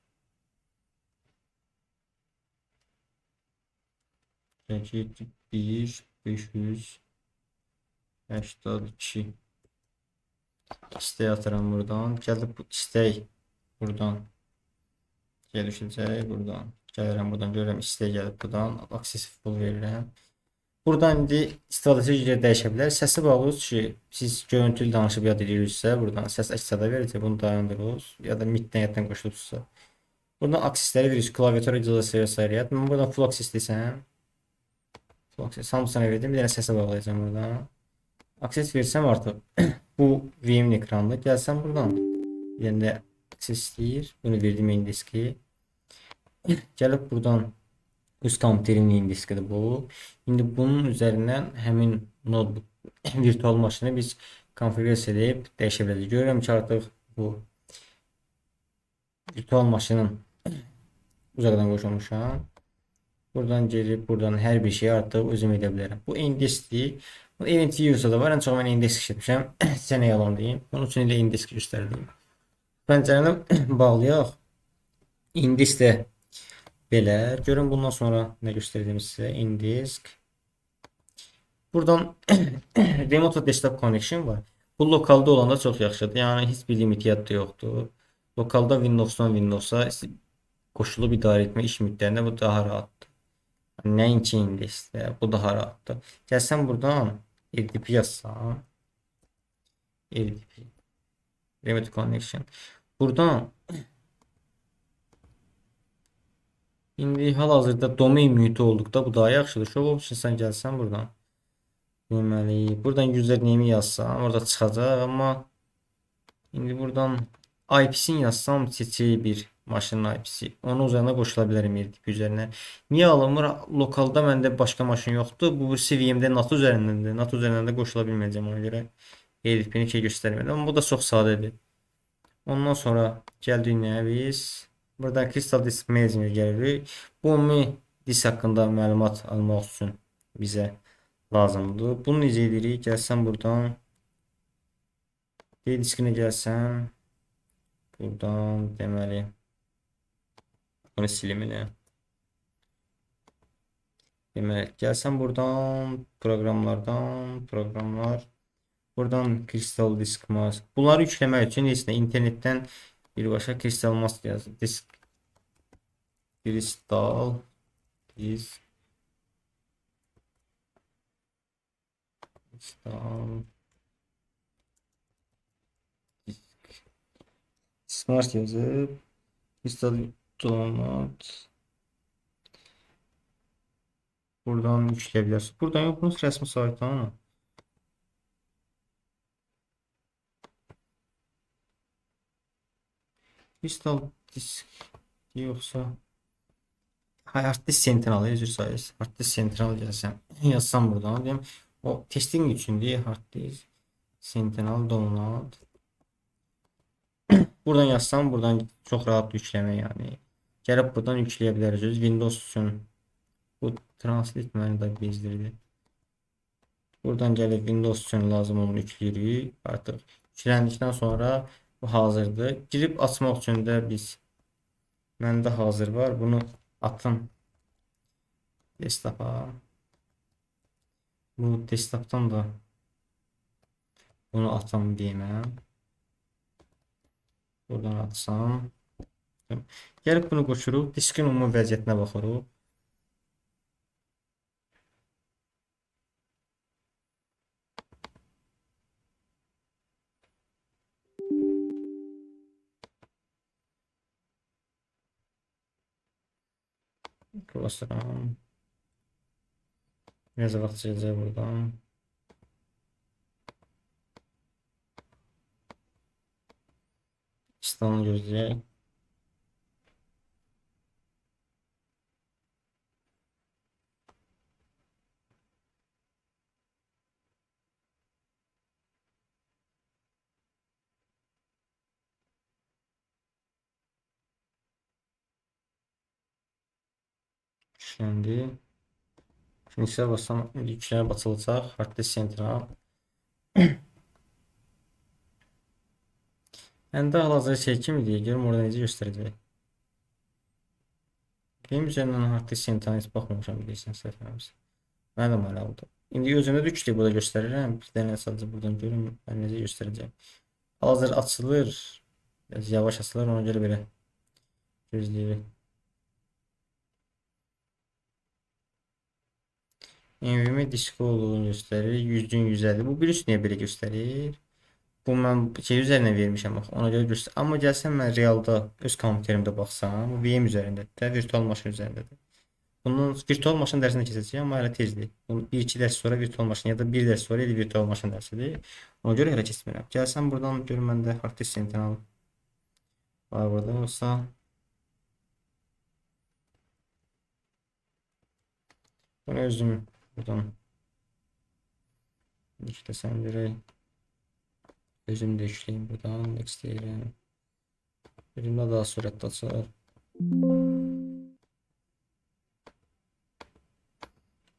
1, 582. İstək atıram buradan. Gəlib bu istək buradan gəlişəcək buradan. Gəlirəm buradan, görürəm istək gəlib buradan. Access full verirəm. Buradan indi istifadəçi görə dəyişə bilər. Səsi bağlıyız ki, siz görüntülü danışıb yad edirsinizsə, buradan səs əks-səda verəcək, bunu dayandırırıq. Ya da MIT-dən yaddan qoşulubsa. Buradan accessləri verirsiniz, klaviatura icazəsi və sairə. Mən buradan full access desəm, full access hamısına verdim, bir dənə səsə bağlayacağam buradan. Access versəm artıq bu VM-in ekranında. Gəlsəm buradan, bir dənə də access istəyir. Bunu verdim AnyDesk-i. Gəlib buradan üst kompüterin AnyDesk-idir bu. İndi bunun üzərindən həmin notebook virtual maşını biz konfigurasiya edib dəyişə biləcəyik. Görürəm ki, artıq bu virtual maşının uzaqdan qoşulmuşam. Buradan girib, buradan hər bir şeyi artıq özüm edə bilərəm. Bu AnyDesk-dir. Bu Event Views-da da var. Ən çox mən AnyDesk işlətmişəm. Sizə nə yalan deyim. Bunun üçün elə AnyDesk göstərdim. Pəncərəni bağlayaq. AnyDesk də belə. Görün bundan sonra nə göstərdim sizə. AnyDesk. Buradan Remote Desktop Connection var. Bu lokalda olanda çox yaxşıdır. Yəni heç bir limit yadda yoxdur. Lokalda Windows'dan Windows'a qoşulub idarə etmə iş müddətində bu daha rahatdır. Nəinki AnyDesk-də, bu daha rahatdır. Gəlsəm buradan RDP yazsam, RDP, Remote Connection. Buradan indi hal-hazırda domain mühiti olduqda bu daha yaxşıdır. Show options'dan gəlsəm buradan. Deməli, buradan username-i yazsam, orada çıxacaq, amma indi buradan I P-sini yazsam, seçəcək bir maşının I P-si. Onun üzərinə qoşula bilərəm RDP üzərinə. Niyə alınmır? Lokalda məndə başqa maşın yoxdur. Bu C V M-də NATO üzərindəndir. NATO üzərindən də qoşula bilməyəcəm ona görə. R D P-ni ki göstərmədim. Amma bu da çox sadədir. Ondan sonra gəldik nəyə biz? Buradan Crystal Disk Manager gəlirik. Bu ümumi disk haqqında məlumat almaq üçün bizə lazımdır. Bunu necə edirik? Gəlsəm buradan D diskinə gəlsəm buradan deməli bunu silim elə. Deməli, gəlsəm buradan proqramlardan, proqramlar, buradan Crystal Disk Mask. Bunları yükləmək üçün heç nə internetdən birbaşa Crystal Mask yazın. Disk Crystal Disk Crystal Disk Smart yazıb Crystal Download. Buradan yükləyə bilərsiniz. Buradan yox, bunu rəsmi saytdan ama. Crystal Disk yoxsa Hard Disk Central, üzr sayız. Hard Disk Central gəlsəm, yazsam buradan, deyim, o testing üçündür. Hard Disk Central Download. Buradan yazsam, buradan çox rahat yükləmə, yəni. Gəlib buradan yükləyə bilərsiniz. Windows üçün bu translate məni də bezdirdi. Buradan gəlib Windows üçün lazım olanı yükləyirik. Artıq yükləndikdən sonra bu hazırdır. Girib açmaq üçün də biz məndə hazır var. Bunu atın desktopa. Bu desktopdan da Bunu atam VM-ə. Buradan atsam. Gəlib bunu qoşuruq. Diskin ümumi vəziyyətinə baxırıq. Basıram. Biraz vaxt çəkəcək buradan. İstanı gözləyək. Yükləndi. Şimdi bassam yüklənib açılacaq. Hard disk Central. Məndə hal-hazırda şey kimidir? Görüm orada necə göstərəcək. Benim üzərindən hard disk Central'a heç baxmamışam bilirsən, səhv eləmirəmsə. Mənə də maraqlıdır. İndi özümdə də yükləyib burada göstərirəm. Bir dənə sadəcə buradan görüm mən necə göstərəcəm. Hal-hazırda açılır. Biraz yavaş açılır, ona görə belə gözləyirik. NVMe diski olduğunu göstərir. 100-ün 150. Bu bir üst niyə belə göstərir? Bu mən şey üzərinə vermişəm axı, ona görə göstərir. Amma gəlsəm mən realda öz kompüterimdə baxsam, bu VM üzərindədir də, virtual maşın üzərindədir. Bunun virtual maşın dərsini keçəcəyəm, amma hələ tezdir. Bunu 1-2 dərs sonra virtual maşın ya da 1 dərs sonra elə virtual maşın dərsidir. Ona görə hələ keçmirəm. Gəlsəm buradan görüm məndə hard disk Central var burada yoxsa bunu özüm buradan yüklesem görək. Özüm də yükləyim buradan. Next deyirəm. Özümdə daha sürətli açılır.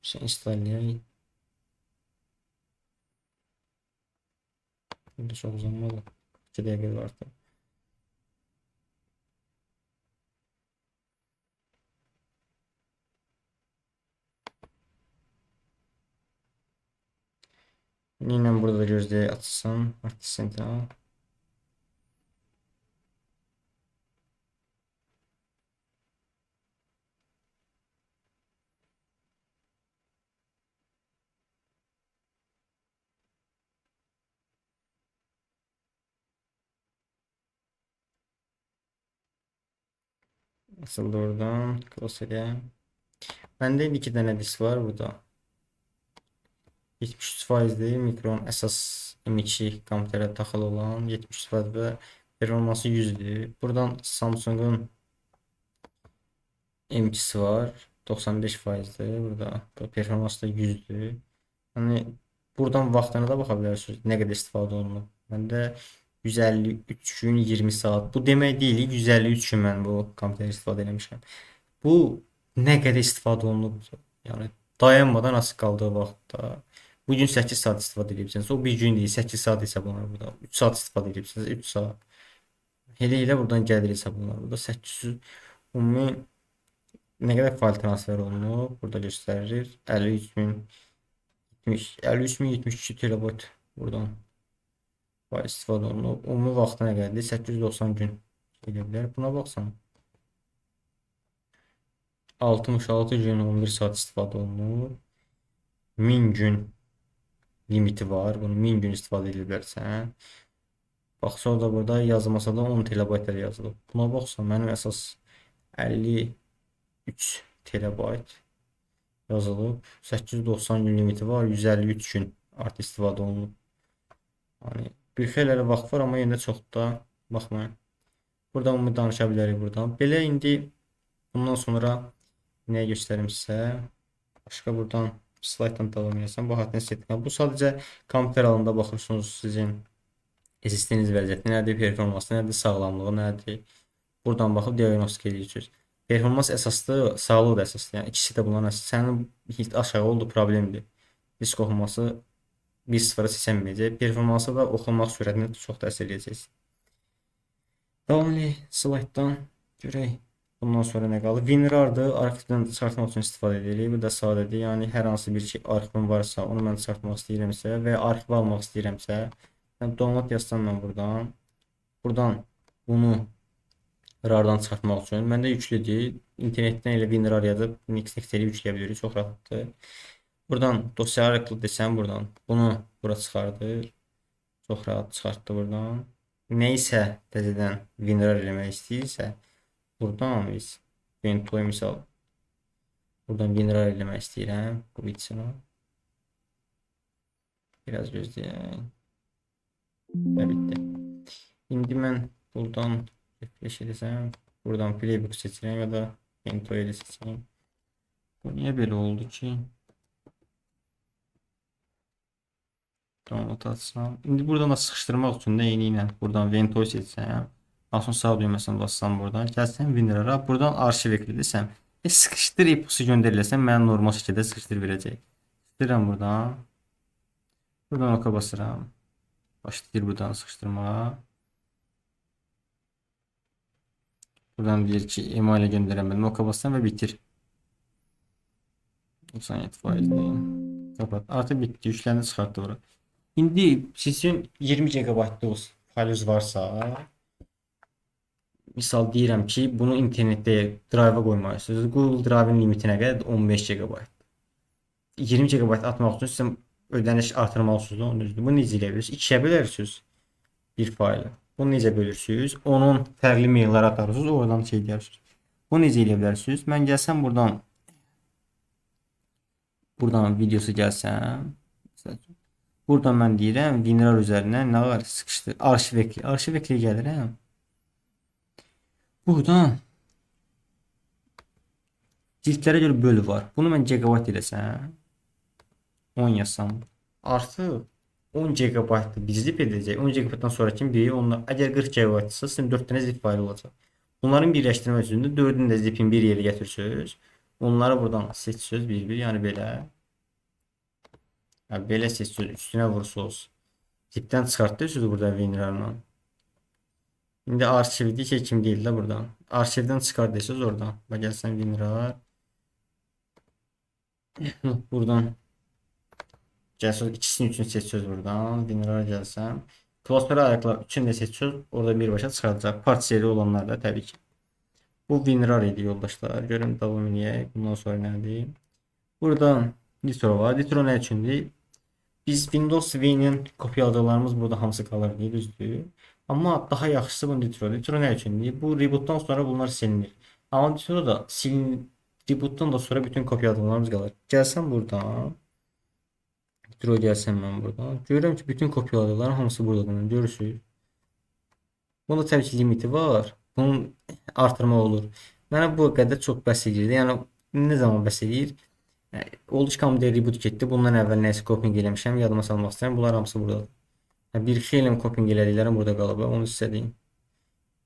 Şey installəyək. Burada çox uzanmadı. 2 dəqiqə var artıq. Yine burada da gözləyək açılsın. Hard disk Central. Açıldı oradan. Close edeyim. Məndə indi 2 dənə disk var burada. 73%-dir. Mikron əsas M2 kompüterə daxil olan 73% və performansı 100-dür. Buradan Samsung-un M2-si var. 95%-dir. Burada performansı da 100-dür. Yəni buradan vaxtına da baxa bilərsiniz. Nə qədər istifadə olunub. Məndə 153 gün 20 saat. Bu demək deyil, 153 gün mən bu kompüteri istifadə eləmişəm. Bu nə qədər istifadə olunub? Yəni dayanmadan açıq qaldığı vaxtda bu gün 8 saat istifadə edibsiniz. O bir gün deyil, 8 saat hesablanır burada. 3 saat istifadə edibsiniz, 3 saat. Elə buradan gəlir hesablanır. Burada 800 ümumi nə qədər fayl transfer olunub? Burada göstərir. 53.072 terabayt buradan fayl istifadə olunub. Ümumi vaxtı nə qədərdir? 890 gün edə bilər. Buna baxsan 66 gün 11 saat istifadə olunub. 1000 gün limiti var. Bunu 1000 gün istifadə edə bilərsən. Bax, sonra da burada yazmasa da 10 terabayt yazılıb. Buna baxsan, mənim əsas 53 terabayt yazılıb. 890 gün limiti var. 153 gün artıq istifadə olunub. Yəni, bir xeyli elə vaxt var, amma yenə çox da baxmayın. Buradan ümumi danışa bilərik buradan. Belə indi bundan sonra nəyə göstərim sizə? Başqa buradan slaytdan davam eləsəm, bu hard disk Central. Bu sadəcə kompüter alanında baxırsınız sizin SSD-niz vəziyyəti nədir, performansı nədir, sağlamlığı nədir. Buradan baxıb diaqnostika edirsiniz. Performans əsaslı, sağlıq da əsaslı. Yəni ikisi də bunların əsaslı. Sənin hit aşağı oldu problemdir. Disk oxunması 1.0-a seçənməyəcək. Performansı da oxunmaq sürətinə çox təsir edəcək. Davam edək slaytdan görək. Bundan sonra nə qalır? WinRAR-dır. Arxivdən çıxartmaq üçün istifadə edirik. Bu da sadədir. Yəni hər hansı bir şey arxivim varsa, onu mən çıxartmaq istəyirəmsə və ya arxivə almaq istəyirəmsə, Yəni, download yazsam mən buradan. Buradan bunu RAR-dan çıxartmaq üçün. Məndə yüklüdür. İnternetdən elə WinRAR yazıb next eləyib yükləyə bilirik. Çox rahatdır. Buradan dosyaları eklə desəm buradan bunu bura çıxardır. Çox rahat çıxartdı buradan. Neysə təzədən WinRAR eləmək istəyirsə, buradan biz Ventoy misal buradan WinRAR eləmək istəyirəm. Bu bitsin o. Biraz gözləyək. Və bitdi. İndi mən buradan refresh edəsəm, buradan playbook seçirəm ya da Ventoy ilə seçirəm. Bu niyə belə oldu ki? Download atsam. İndi buradan da sıxışdırmaq üçün də eyni ilə buradan Ventoy seçsəm, mouse'un sağ düyməsini bassam buradan, gəlsəm WinRAR-a, buradan arşiv eklə desəm, sıxışdır e-postu göndəriləsəm, mənə normal şəkildə sıxışdır verəcək. Sıxışdırıram buradan. Buradan oka basıram. Başlayır buradan sıxışdırmağa. Buradan deyir ki, email göndərəmədim. Oka bassam və bitir. 97% deyin. Kapat. Artıq bitdi. Yükləndi, çıxartdı bura. İndi sizin 20 GB-lıq faylınız varsa, misal deyirəm ki, bunu internetdə drive-a qoymalısınız. Google Drive-ın limiti nə qədərdir? 15 GB. 20 GB atmaq üçün sizin ödəniş artırmalısınız da, onun düzdür. Bunu necə eləyə bilirsiniz? İkiyə bölərsiniz bir faylı. Bunu necə bölürsünüz? Onun fərqli maillər atarsınız, oradan şey deyərsiniz. Bunu necə eləyə bilərsiniz? Mən gəlsəm buradan videosu gəlsəm, buradan mən deyirəm, WinRAR üzərindən nə var? Sıxışdır. Arşiv ekli. Arşiv ekliyə gəlirəm. Buradan cildlərə görə bölü var. Bunu mən gigabayt eləsəm, 10 yazsam, artıq 10 GB bir zip edəcək. 10 GB-dan sonraki biri onlar, əgər 40 GB-dırsa, sizin 4 dənə zip faylı olacaq. Bunların birləşdirmək üçün də 4-ünü də zipin bir yerə gətirsiniz. Onları buradan seçsiniz bir-bir, yəni belə. Yəni, belə seçsiniz, üstünə vursunuz. Zipdən çıxartdırsınız burada WinRAR-la. İndi arşivdə ki, kim deyil də buradan. Arşivdən çıxar deyirsiniz oradan. Bax, gəlsən WinRAR. Buradan gəlsiniz, ikisinin üçün seçsiniz buradan. WinRAR gəlsəm. Klasörə ayaqlar üçün də seçsiniz. Orada birbaşa çıxaracaq. Part seri olanlar da təbii ki. Bu WinRAR idi yoldaşlar. Görüm davam eləyək. Bundan sonra nədir? Buradan Nitro var. Nitro nə üçündür? Biz Windows V-nin kopyaladıqlarımız burada hamısı qalır deyə, düzdür. Amma daha yaxşısı bu Nitro. Nitro nə üçündür? Bu rebootdan sonra bunlar silinir. Amma Nitro da rebootdan da sonra bütün kopyaladıqlarımız qalır. Gəlsəm buradan. Nitro gəlsəm mən buradan. Görürəm ki, bütün kopyaladıqlarım hamısı buradadır. Görürsünüz. Bunda təbii ki, limiti var. Bunun artırma olur. Mənə bu qədər çox bəs edirdi. Yəni, nə zaman bəs edir? Oldu ki, kompüter reboot getdi. Bundan əvvəl nəsə copying eləmişəm. Yadıma salmaq istəyirəm. Bunlar hamısı buradadır. Yəni, bir xeyli copying elədiklərim burada qalıb. Onu sizə deyim.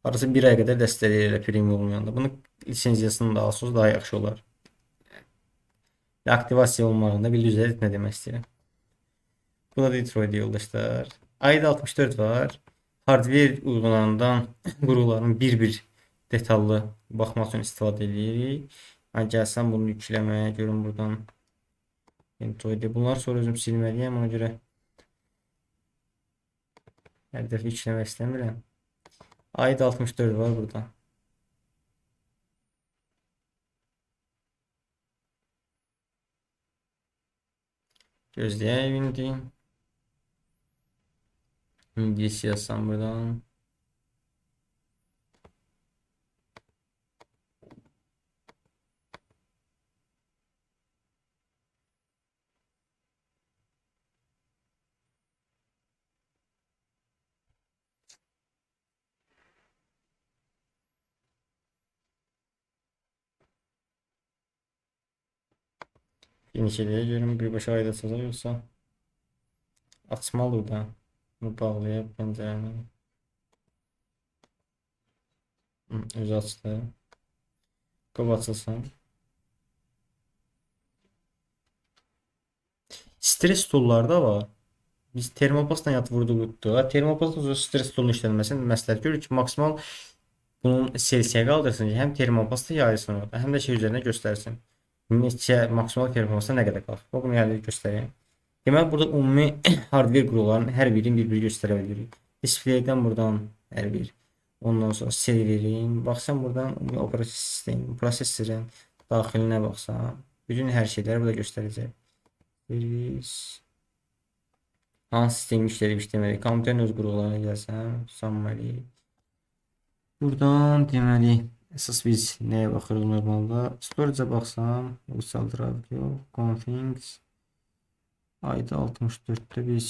Arası bir ay qədər dəstəkləyir elə premium olmayanda. Bunu lisenziyasını da alsınız, daha yaxşı olar. Aktivasiya olmağında bildiyiniz nə demək istəyirəm. Bu da Detroit yoldaşlar. AIDA 64 var. Hardware uyğunlarından qurğuların bir-bir detallı baxmaq üçün istifadə edirik. Yəni, gəlsəm bunu yükləməyə, görüm buradan. Android. Bunları sonra özüm silməliyəm, ona görə hər dəfə yükləmək istəmirəm. AIDA 64 var burada. Gözləyək indi. İngilizce yazsam buradan. Finish eləyə görüm birbaşa ayda açacaq yoxsa açmalı da. Bunu bağlayıb pəncərəni. Özü açdı. Qoy açılsın. Stres stollarda var. Biz termopastla yat vurduq. Termopastla sonra stres stolunun işlənməsini məsləhət görürük ki, maksimal bunun Selsiyə qaldırsın ki, həm termopasta yayılsın orada, həm də şey üzərinə göstərsin. Neçə maksimal termopasta nə qədər qalxır. Bunu yəni göstəreyim. Deməli, burada ümumi hardware qurğularının hər birini bir-bir göstərə bilirik. Displeydən buradan hər bir. Ondan sonra serverin, baxsan buradan ümumi operativ sistem, prosesorun daxilinə baxsan, bütün hər şeyləri burada göstərəcək. Servis, hansı sistem işləyib işləməli, kompüterin öz qurğularına gəlsəm, summary. Buradan deməli, əsas biz nəyə baxırıq normalda? Storage-a baxsam, ulusal drive yox, configs, ayda 64-də biz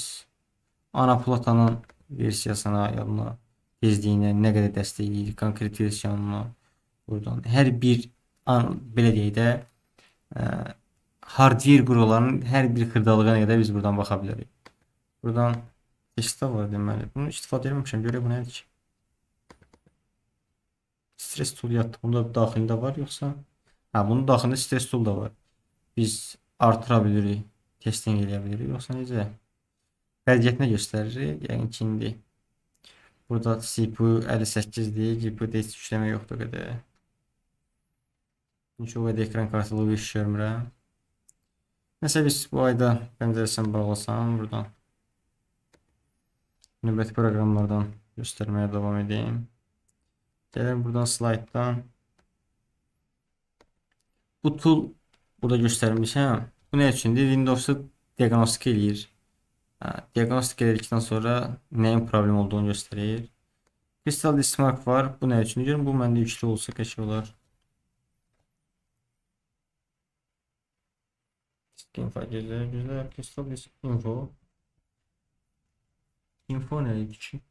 ana platanın versiyasına, yadına, tezliyinə nə qədər dəstəkləyir, konkret versiyonuna buradan. Hər bir, belə deyək də, hardware qurğularının hər bir xırdalığına qədər biz buradan baxa bilərik. Buradan testdə var deməli. Bunu istifadə etməmişəm. Görək bu nədir ki? Stress tool yatdı. Bunda daxilində var yoxsa? Hə, bunun daxilində stress tool da var. Biz artıra bilirik, testing eləyə bilirik. Yoxsa necə? Vəziyyətinə göstərir. Yəni ki, indi burada CPU 58-dir, GPU-da heç yükləmə yoxdur o qədər. Çünki o qədər ekran kartı iş görmürəm. Nəsə biz bu ayda pəncərəsini bağlasam buradan növbəti proqramlardan göstərməyə davam edeyim. Gəlin buradan slaytdan. Bu tool burada göstərmişəm. Bu nə üçündür? Windows-u diaqnostika eləyir. Diaqnostika elədikdən sonra nəyin problem olduğunu göstərir. Crystal Diskmark var. Bu nə üçündür? Görün, bu məndə yüklü olsa qəşəng olar. Disk info gözlə, gözlə. Crystal Disk Info. Info nə idi ki?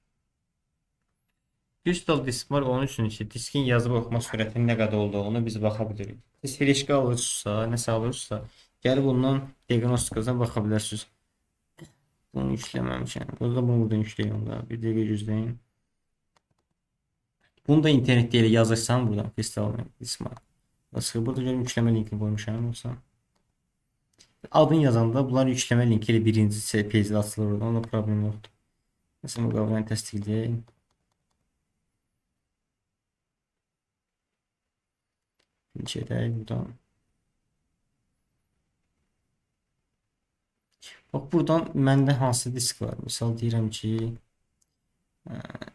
Crystal Diskmark onun üçün ki, diskin yazıb oxuma sürətinin nə qədər olduğunu biz baxa bilirik. Siz fleşka alırsınızsa, nəsə alırsınızsa, gəlib ondan diaqnostikasına baxa bilərsiniz. Bunu yükləməmişəm. Burada bunu buradan yükləyim onda. Bir dəqiqə gözləyin. Bunu da internetdə elə yazırsan buradan Crystal Diskmark. Çıxır. Burada görüm yükləmə linkini qoymuşam yoxsa. Adını yazanda bunlar yükləmə linki ilə birinci page-də açılır oradan. Onda problem yoxdur. Məsələn, bu qavranı təsdiqləyək. Edək buradan. Bax, buradan məndə hansı disk var? Misal deyirəm ki,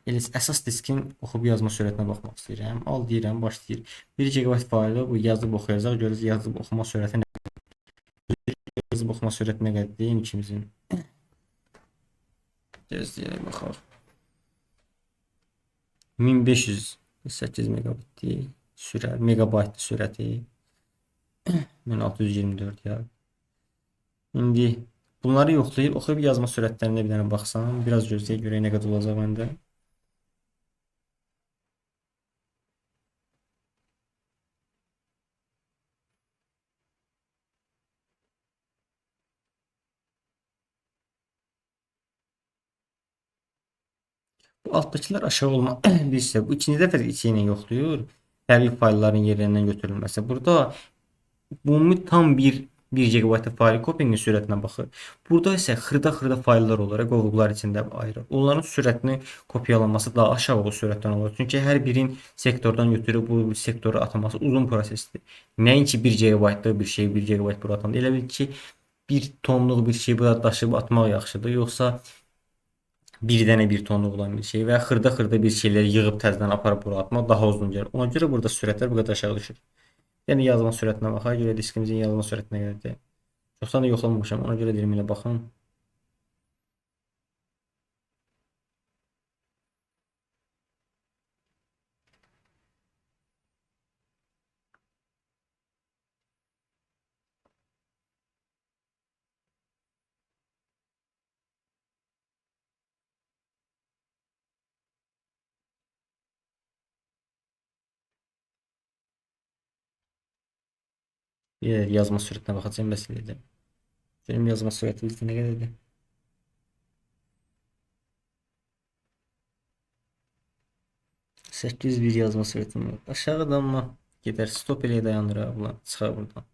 elə əsas diskin oxub yazma sürətinə baxmaq istəyirəm. Al deyirəm, başlayır. 1 GB faylı bu yazıb oxuyacaq. Görürüz, yazıb oxuma sürəti nə? Yazıb oxuma sürəti nə qədərdir ikimizin? Gözləyək, baxaq. 1508 megabitdir sürət, megabaytdır sürəti. 1624 ya. İndi bunları yoxlayıb, oxuyub yazma sürətlərinə bir dənə baxsam, biraz gözləyək, görək nə qədər olacaq məndə. Bu altdakılar aşağı olma bilirsə, bu ikinci dəfə içi ilə yoxlayır. Fərqli faylların yerlərindən götürülməsi. Burada ümumi tam 1 GB fayl kopyinin sürətinə baxır. Burada isə xırda-xırda fayllar olaraq qovuqlar içində ayırır. Onların sürətini kopyalanması daha aşağı o sürətdən olur. Çünki hər birin sektordan götürüb bu sektora atılması uzun prosesdir. Nəinki 1 GB-lıq bir şey 1 GB bura atanda. Elə bil ki, 1 tonluq bir şey bura daşıyıb atmaq yaxşıdır. Yoxsa bir dənə 1 tonluq olan bir şey və xırda-xırda bir şeyləri yığıb təzədən aparıb bura atmaq daha uzun gəlir. Ona görə burada sürətlər bu qədər aşağı düşür. Yəni yazma sürətinə baxaq, görə diskimizin yazma sürətinə qədərdir. Çoxdan da yoxlamamışam, ona görə deyirəm elə baxın. Bir yazma sürətinə baxacağım, bəs eləyəcəm. Benim yazma sürəti bizdə nə qədərdir? 801 yazma sürətim var. Aşağıda amma gedər. Stop elə dayandıraq bunlar. Çıxar buradan.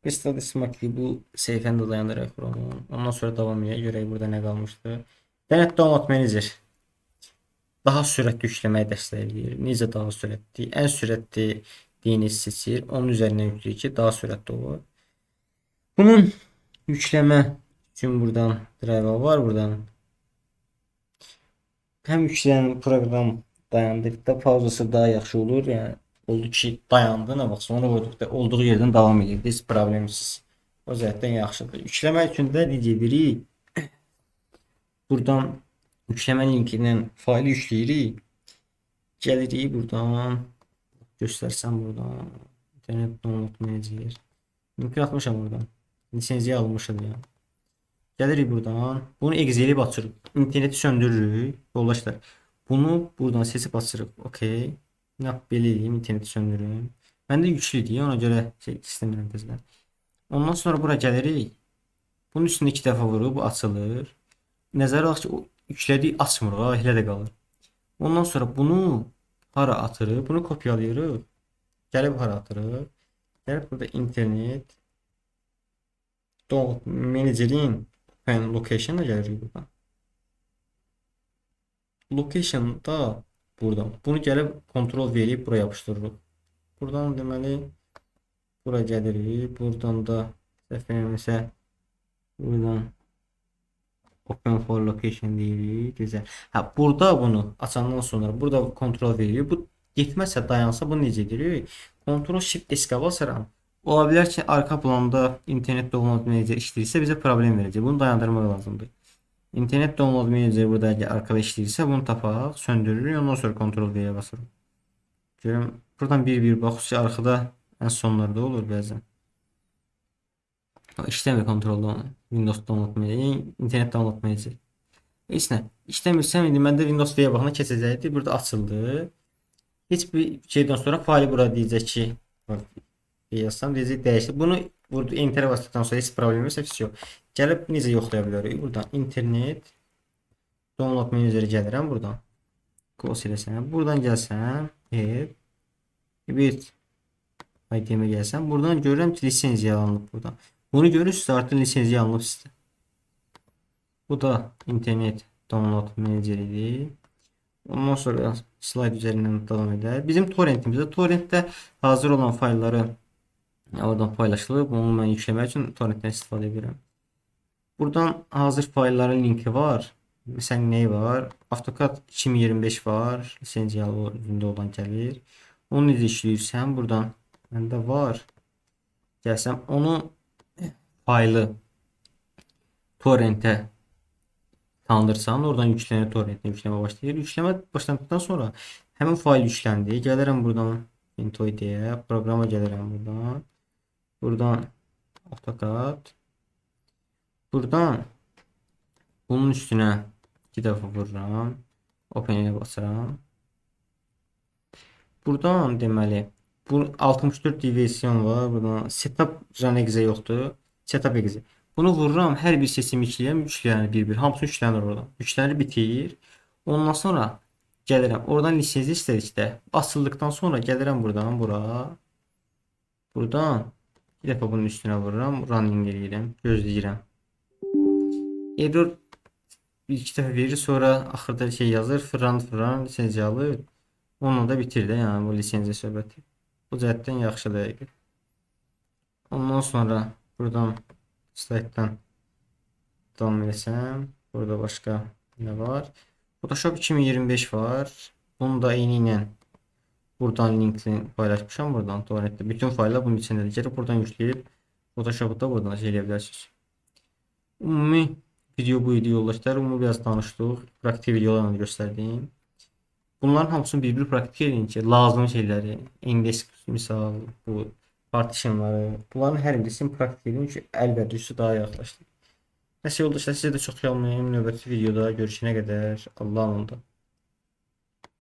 Crystal Diskmark bu səhifəni də dayandıraq Chrome'un. Ondan sonra davam edək. Görək burada nə qalmışdı. Dənət Download Manager daha sürətli yükləməyi dəstəkləyir. Necə daha sürətli? Ən sürətli DNS seçir. Onun üzərindən yükləyir ki, daha sürətli olur. Bunun yükləmə Çünki buradan driver var buradan. Həm yükləyən proqram dayandıqda pauzası daha yaxşı olur. Yəni oldu ki, dayandı, nə vaxt sonra vurduqda olduğu yerdən davam edir. Heç problemsiz. O cəhətdən yaxşıdır. Yükləmək üçün də necə edirik? Buradan yükləmə linkindən faylı yükləyirik. Gəlirik buradan. Göstərsəm buradan. İnternet download manager. Mümkün atmışam buradan. Lisenziya almışım yəni. Gəlirik buradan. Bunu exe eləyib açırıq. İnterneti söndürürük yoldaşlar. Bunu buradan seçib açırıq. Okay. Nə belə eləyim, interneti söndürürüm. Məndə yüklüdür, ona görə şey istəmirəm təzədən. Ondan sonra bura gəlirik. Bunun üstünə 2 dəfə vururuq, bu açılır. Nəzərə alaq ki, o yüklədik açmır, ha, elə də qalır. Ondan sonra bunu hara atırıq? Bunu kopyalayırıq. Gəlib hara atırıq? Gəlib burada internet download managerin open location-a gəlirik buradan. Location-da buradan. Bunu gəlib Ctrl V eləyib bura yapışdırırıq. Buradan deməli bura gəlirik. Buradan da səhv eləmirəmsə buradan open for location deyirik. Gözəl. Hə, burada bunu açandan sonra burada Ctrl V eləyir. Bu getməsə, dayansa bunu necə edirik? Ctrl Shift S basaram. Ola bilər ki, arka planda internet download manager işləyirsə bizə problem verəcək. Bunu dayandırmaq lazımdır. İnternet download manager burada əgər arkada işləyirsə bunu tapaq, söndürürük, ondan sonra Ctrl V-yə basırıq. Görüm, buradan bir-bir bax, xüsusi arxada ən sonlarda olur bəzən. İşləmir kontrolda onu. Windows download manager, internet download manager. Heç nə. İşləmirsə indi məndə Windows V-yə baxana keçəcəkdi. Burada açıldı. Heç bir şeydən sonra faylı bura deyəcək ki, bax, yazsam deyəcək dəyişdi. Bunu burada enter basdıqdan sonra heç problem yoxsa heç yox. Gəlib necə yoxlaya bilərik? Buradan internet download managerə gəlirəm buradan. Close eləsəm, buradan gəlsəm, help bir IDM-ə gəlsəm, buradan görürəm ki, lisenziya alınıb buradan. Bunu görürsünüz, artıq lisenziya alınıb sizdə. Bu da internet download manager idi. Ondan sonra slide üzərindən davam edər. Bizim torrentimizdə, torrentdə hazır olan faylları oradan paylaşılıb. Onu mən yükləmək üçün torrentdən istifadə edirəm. Buradan hazır faylların linki var. Məsələn, nə var? AutoCAD 2025 var. Lisenziyalı üzündə olan gəlir. Onu necə işləyirsən? Buradan məndə var. Gəlsəm onu faylı torrentə tanıdırsan, oradan yüklənir, torrentə yükləmə başlayır. Yükləmə başladıqdan sonra həmin fayl yükləndi. Gəlirəm buradan Intoide'yə, proqrama gəlirəm buradan. Buradan AutoCAD. Buradan bunun üstünə 2 dəfə vururam. Open-ə basıram. Buradan deməli bu 64 versiyon var. Buradan setup run exe yoxdur. Setup exe. Bunu vururam, hər bir seçimi yükləyirəm, yüklənir bir-bir. Hamısı yüklənir oradan. Yüklənir, bitir. Ondan sonra gəlirəm. Oradan lisenzi istədikdə açıldıqdan sonra gəlirəm buradan bura. Buradan bir dəfə bunun üstünə vururam, running eləyirəm, gözləyirəm. Error bir iki dəfə verir, sonra axırda şey yazır, fırlan fırlan lisenziya alır. Onunla da bitir də, yəni bu lisenziya söhbəti. Bu cəhətdən yaxşı dəqiqə. Ondan sonra buradan slaytdan davam eləsəm, burada başqa nə var? Photoshop 2025 var. Bunu da eyni ilə buradan linkini paylaşmışam buradan torrentdə. Bütün fayllar bunun içindədir. Gəlib buradan yükləyib Photoshop'u da buradan şey eləyə bilərsiniz. Ümumi video bu idi yoldaşlar. Ümumi biraz danışdıq. Praktik videolarla göstərdim. Bunların hamısını bir-bir praktik edin ki, lazım şeyləri, index misal, bu partitionları, bunların hər birisini praktik edin ki, əlverişli daha yaxınlaşdır. Nəsə yoldaşlar, sizə də çox yalmayayım. Növbəti videoda görüşənə qədər Allah'a emanet olun.